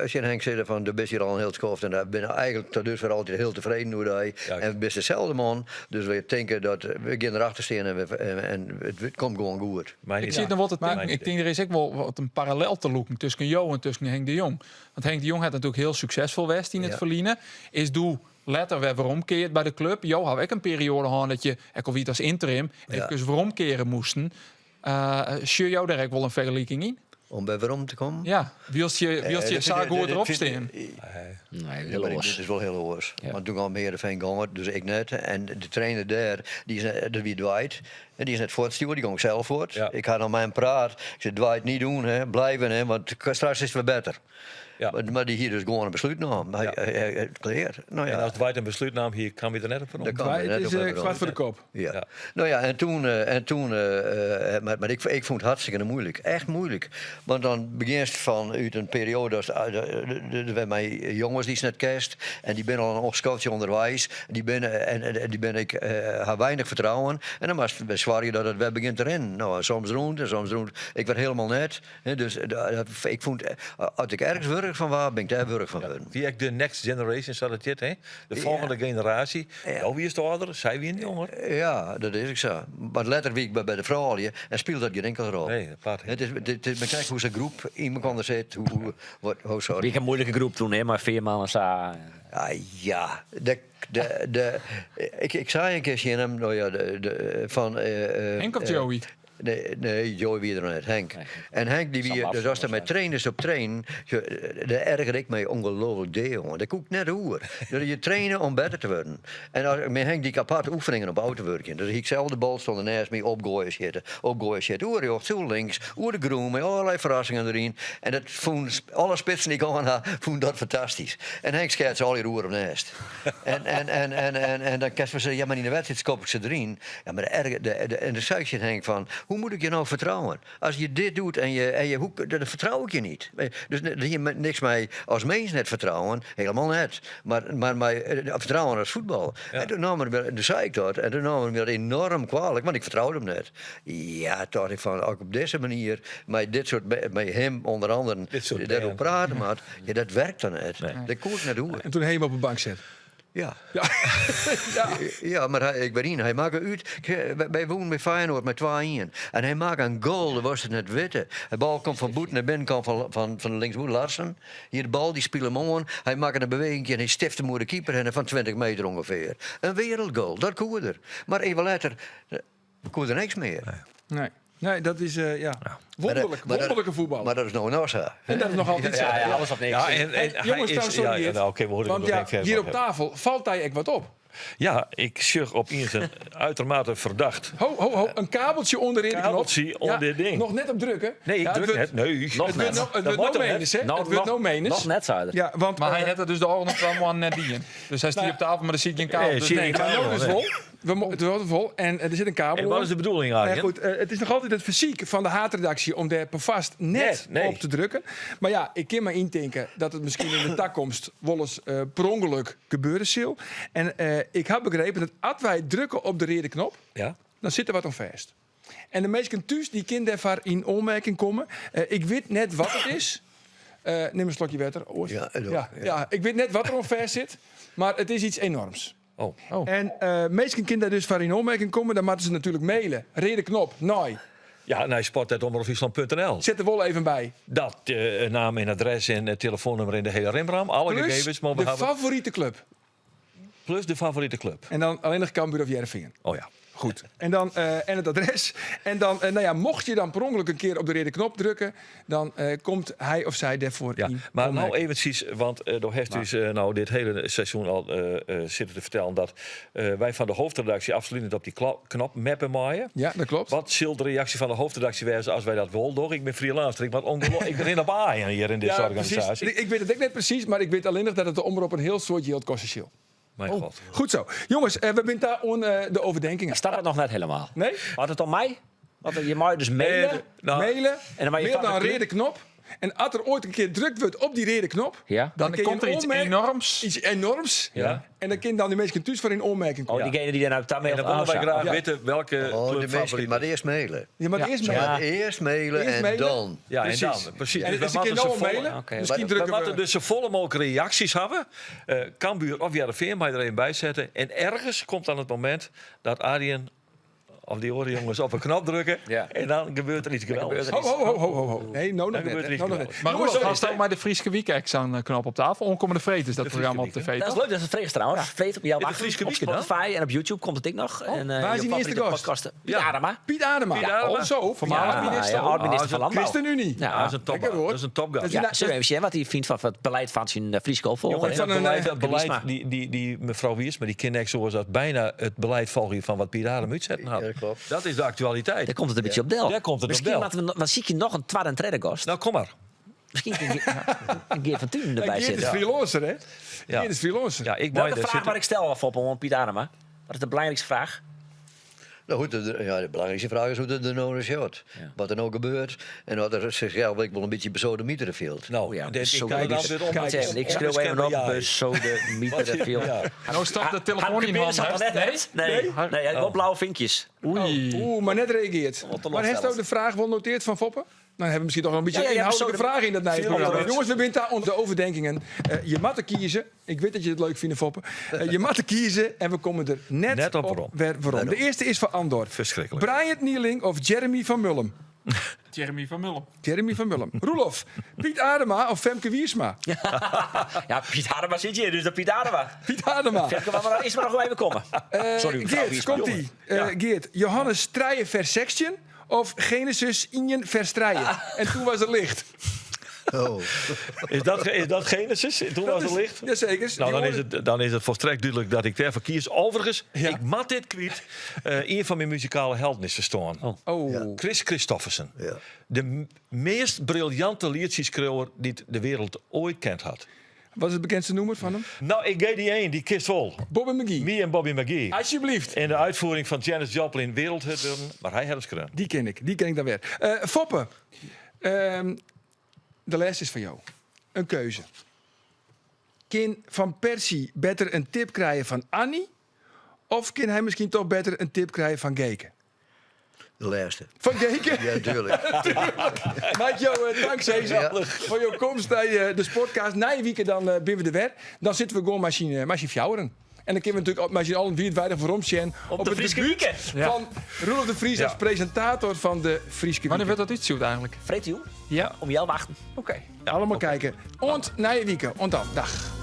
as je Henk sizze fan, do bist hjir al in hiel skoft en dêr binne eigentlik tot dusfer altyd hiel tefreden oer dy. Ja. En bist deselde man, dus we tinke dat we gean derachter stean en, we, en it komt gewoan goed. Mijn Ik idee. sit noch wol te Mijn tinken. Ik idee. tink der is ek wol wat in parallel te lûken tusken jo en tusken Henk de Jong. Want Henk de Jong hat natuerlik hiel suksesfol west yn it Ja. ferline. Is doe letter wer weromkeard by de klup. Jo hawwe ek in perioade hân dat je, ek al wie it as interim, Ja. efkes weromkeare moasten. Sjogge jo dêr ek wol in fergeliking yn? Om by werom te kommen? Ja, wylst je Dat sa vind ik- goed dat derop vind stean. ik- Nee, Ja, hiel maar oars. dit is wol hiel oars. Ja. Want doe kaam Heerenveen gong it, dus ik net. En de trainer dêr, dy is net, dat wie Dwight. En dy is net fuortstjoerd, dy gong sels fuort. Ja. Ik ha noch mei him praat. Ik sei, Dwight, niet doen, hè. Blijven, hè, want straks is it wer better. Ja. Mar dy hie dus gewoan in beslút nommen. Hy, Ja. hy, klear. Nou ja. En as Dwight in beslút naam hie, kaam hy der net op fan Daar om. kwam Dwight er net is op werom. kwart foar de kop. Ja. Ja. Nou ja, en toen, mar ik fûn it hartstikke muoilik. Echt muoilik. Want dan begjinst fan út in perioade as de mei jonges dy'tst net kenst en dy binne al in skoftsje ûnderweis. Dy binne, en dy binne ek, ha weinich fertrouwen. En dan moatst wer soargje dat it wer begjint te rinnen. Nou, en soms rûn en soms rûn ek wer hielendal net. Hè, dus dat, ik fûn, as ik ergens wurch fan waard, bin ik dêr wurch fan wurden. Wie ek de next generation, sa dat hjit, hè? De folgjende generaasje. Jo wiest âlder, sy wiene jonger. Ja, dat is ek sa. Mar letter wie ik by de froulju en spile dat gjin inkelde rol. Nee, apart, hè? It is mar krekt hoe't sa'n groep yn mekoar sit. Hoe, wat, oh, sorry. Wie in muoilike groep doe, hè, mei Veerman en sa. Ah, ja, ik sei in kear tsjin him, nou ja, de, fan... Henk of Joey? Nee, nee, Joey wie der noch net, Henk. Nee. En Henk die Sam wie, dus as er mei Afsson trainers op trainen, dêr ergere ik my ongelooflik dea oan. Dêr koe ik net oer. Dus je traine om better te wurden. En as, mei Henk die ik apart oefeningen op ôf te wurkjen. Dus hie ik sels de bal stond neist my opgoaie sjitte, opgoaie sjitte, oer rjochts, oer links, oer de grûn, mei allerlei ferrassingen deryn. En dat fûn alle spitsen dy't ik oan ha, fûn dat fantastysk. En Henk skeat se allegear oer of neist. En dan kinst wol sizze, ja, mar yn de wedstriid skop ik se deryn. Ja, mar de erge, de, de, en dan sei ik tsjin Henk fan, Hoe moet ik je nou vertrouwen? Als je dit doet en je, en je hoe, dan vertrouw ik je niet. Dus je moet niks mij als mens net vertrouwen, helemaal net. Maar, maar mij vertrouwen als voetbal. En toen nam hij me, toen zei ik dat, en toen nam hij me dat enorm kwalijk, want ik vertrouwde hem net. Ja, dacht ik van, ook op deze manier, met dit soort, met hem onder andere, Dit soort daarover dingen. praten, maar ja, dat werkt dan net. Dat kon ik net doen. En toen hij hem op de bank zet. Ja. Ja. ja. Ja, maar hij, ik ben in. Hij maakt uit. Wij wonen bij Feyenoord met 2-1. En hij maakt een goal, dat was het net witte. De bal komt van Boet naar de binnenkant van de linksboet, Larsen. Hier de bal, die speelt hem om. Hij maakt een beweging en hij stift hem voor de keeper en van 20 meter ongeveer. Een wereldgoal, dat koe er. Maar even later koe er niks meer. Nee. Nee, dat is ja. Wonderlijk, Maar dat- wonderlijke voetbal. Maar dat is nog Nassa. En dat is nog altijd zo. Ja, ja, alles of niks. Ja, en, en Hey, hij jongens, is, trouwens, sorry, ja, ja, Geert. nou, oké, we horen Want nog ja, geen verder hier op van tafel valt hij echt wat op. Ja, ik zucht op eens een uitermate verdacht. Ho, ho, ho, een kabeltje onder in de knop. Kabeltje onder dit ding. Nog net op drukken. Nee, ik Ja, het druk wordt- net. Nee. Nog Het net. wordt no, het Dat wordt moet no toch net? menens, hè? Nou, Het wordt nog- no menens. Nog net, zei hij. Ja, want... Maar hij eh, had er dus de ogen nog wel net die in. Dus hij stier op tafel, maar dan zie ik geen kabel. Nee, Dus zie je nee, geen Ja, kabel. nou dus nee. vol. Het wordt vol en er zit een kabel En wat om. is de bedoeling, Nou ja, Arjen? goed, het is nog altijd het fysiek van de haatredactie om daar vast net Net, nee. op te drukken. Maar ja, ik kan maar intinken dat het misschien in de toekomst wel eens per ongeluk gebeuren zal. En ik heb begrepen dat als wij drukken op de rode knop, Ja. dan zit er wat aan vast. En de meesten thuis die kind daarvoor in aanmerking komen. Ik weet net wat het is. Neem een slokje water. Oors. Ja, ja, ja. ja, ik weet net wat er aan vast zit, maar het is iets enorms. Oh. En meesten kinderen dus voor in aanmerking komen, dan moeten ze natuurlijk mailen. Rede knop, nee. Ja, naar sport.omroepfriesland.nl. Zet er wel even bij. Dat naam en adres en telefoonnummer in de hele rimram. Alle Plus gegevens mogen de we hebben. favoriete club. Plus de favoriete club. En dan alleen nog Cambuur of Heerenveen. Oh ja. Goed. En dan en het adres. En dan, nou ja, mocht je dan per ongeluk een keer op de rede knop drukken, dan komt hij of zij daarvoor Ja, in maar nou aanmerking. eventjes, want door heeft dus nou dit hele seizoen al zitten te vertellen dat wij van de hoofdredactie absoluut niet op die knop mappen maaien. Ja, dat klopt. Wat zal de reactie van de hoofdredactie wezen als wij dat wel doen? Ik ben freelancer, ik, ik ren op aaien hier in deze Ja, organisatie. precies. Ik weet het ook net precies, maar ik weet alleen nog dat het de omroep een heel soort yield kost. Mijn god. Goed zo. Jongens, we zijn daar on, de overdenkingen. Staat het nog net helemaal? Nee? Had het om mij? Want je mag dus mailen. Nee, nou, Mailen, En dan maar je mail dan favoriete rede knop. En als er ooit een keer drukt wordt op die rede knop, Ja. Dan kun je komt er een iets enorms. Iets enorms. Ja. En dan kan dan die mensen thuis voor in aanmerking komen. Oh, diegene die daar nou daarmee En dan willen wij graag Ja. weten welke Oh, de club mensen, favoriet maar eerst mailen. Ja, maar Ja. eerst mailen. Maar eerst mailen Eerst en mailen. dan. Ja, en Precies. dan. Precies. En Dus dus wij een keer moeten nou ze volle- mailen. Oké. Misschien We drukken moeten we... dus zo volle mogelijk reacties hebben. Cambuur of Heerenveen mag je er een bij zetten. En ergens komt dan het moment dat Arjen of die andere jongens op een knop drukken. Ja. En dan gebeurt er iets geweldigs. gebeurt Ho, ho, ho, ho, ho, ho. Nee, nou nog Dan net. gebeurt er hè. iets Nou nog net. geweldigs. Maar Jongens, Roelof, sorry. had maar de Frieske Week zo'n knop op tafel. Onkomende Vreet is dat De programma op Frieske tv, Dat is toch? leuk, dat is het vrees trouwens. Vreet op jouw de wacht, Frieske op Wieken dan? Spotify en op YouTube komt het ik nog. En, Waar is je die eerste favoriete gast? podcasten. Piet Ja. Adema. Piet Adema. Piet Adema. Oh, zo. Voormalig Ja, minister. Ja, oud-minister van Landbouw. ChristenUnie. Ja. Dat is een Lekker, topgast. hoor. Dat is een topgast. Dat is Ja, nou- zullen we even zien wat hij vindt van het beleid van zijn Frieske opvolger. Jongens, van dat een, beleid, dat beleid Charisma. die mevrouw Wiersma, die ken zoals dat bijna het beleid volgen van wat Piet Adem uitzetten had. Ja, dat klopt. Dat is de actualiteit. Daar komt het een beetje op del. Daar komt het op Misschien del. laten we, want zie ik je nog een tweede en derde gast. Nou, kom maar. Misschien kun je een keer van Tunen erbij Geert is zitten. freelancer, hè? Ja. Geert is freelancer. Ja, ik Welke daar vraag zit- waar ik stel af op om Piet Adema? Wat is de belangrijkste vraag? Nou goed, de belangrijkste vraag is hoe het er nou is gaat. Wat er nou gebeurt. En wat er zichzelf ik wel een beetje besodemieteren viel. Nou, Oh ja, dit- ik zo kan het kijk antwoord om- Kijk eens. Ik schreeuw even op. Besodemieteren Ja. Nou stapt de telefoon in hand. handen. Nee? Nee, nee, hij had wel blauwe vinkjes. Oei. Oeh, maar net reageert. Maar heeft ook de vraag wel noteerd van Foppe? Dan hebben we misschien toch wel een beetje Ja, ja, ja, inhoudelijke besodem- vraag in dat nieuwe Veel programma. antwoord. Jongens, we zijn daar onder de overdenkingen. Je mag er kiezen. Ik weet dat je het leuk vindt, Foppe. Je mag er kiezen en we komen er net, Net op op, waarom. weer waarom. De eerste is van Andor. Verschrikkelijk. Brian Nieling of Jeremy van Mullum? Jeremy van Mullum. Jeremy van Mullum. Roelof, Piet Adema of Femke Wiersma? Ja, Piet Adema zit hier, dus dat Piet Adema. Piet Adema. Femke, maar is maar nog wel even komen. Sorry, mevrouw Geert, Wiersma. komt-ie. Geert, Johannes 3 vers 16 of Genesis 1 vers 3? En toen was er licht. Oh. Is dat Genesis? Toen was het licht? Jazeker. Nou, dan is het volstrekt duidelijk dat ik daarvoor kies. Overigens, Ja. ik mat dit kwijt. Een van mijn muzikale helden is verstaan. Oh. Chris Christoffersen. Ja. De meest briljante liedjeschreeuwer die de wereld ooit kent had. Wat is it bekendste nûmer fan him? No, ik gean dy ien, dy kinst wol. Bobby McGee. Me en Bobby McGee. Alsjeblieft. In de uitvoering fan Janis Joplin wereldhit wurden, mar hy hat him skreaun. Dy ken ik, dy ken ik dan wer. Eh, Foppe, de lêste is foar jo. In keuze. Kin Van Persie better in tip krije fan Annie? Of kin hy miskien toch better in tip krije fan Geke? De lêste. Fan Geke? Ja, tuurlijk. Mei ik jo eh, tank sizze foar jo komst by eh, de Sportcast. Nije wike dan eh, binne we der wer. Dan sitte we gewoan mei syn, mei syn fjouweren. En dan kinne we natuerlik mei syn allen wiidweidich werom sjen op de it Fryske debút Wike. fan Roelof de Vries as presintator fan de Fryske Wannear Wike. wurdt dat útstjoerd eigentlik? Freedtejûn Ja. om healwei achten. Oké. Allemaal kijken. Oant nije wike. Oant dan. Dag.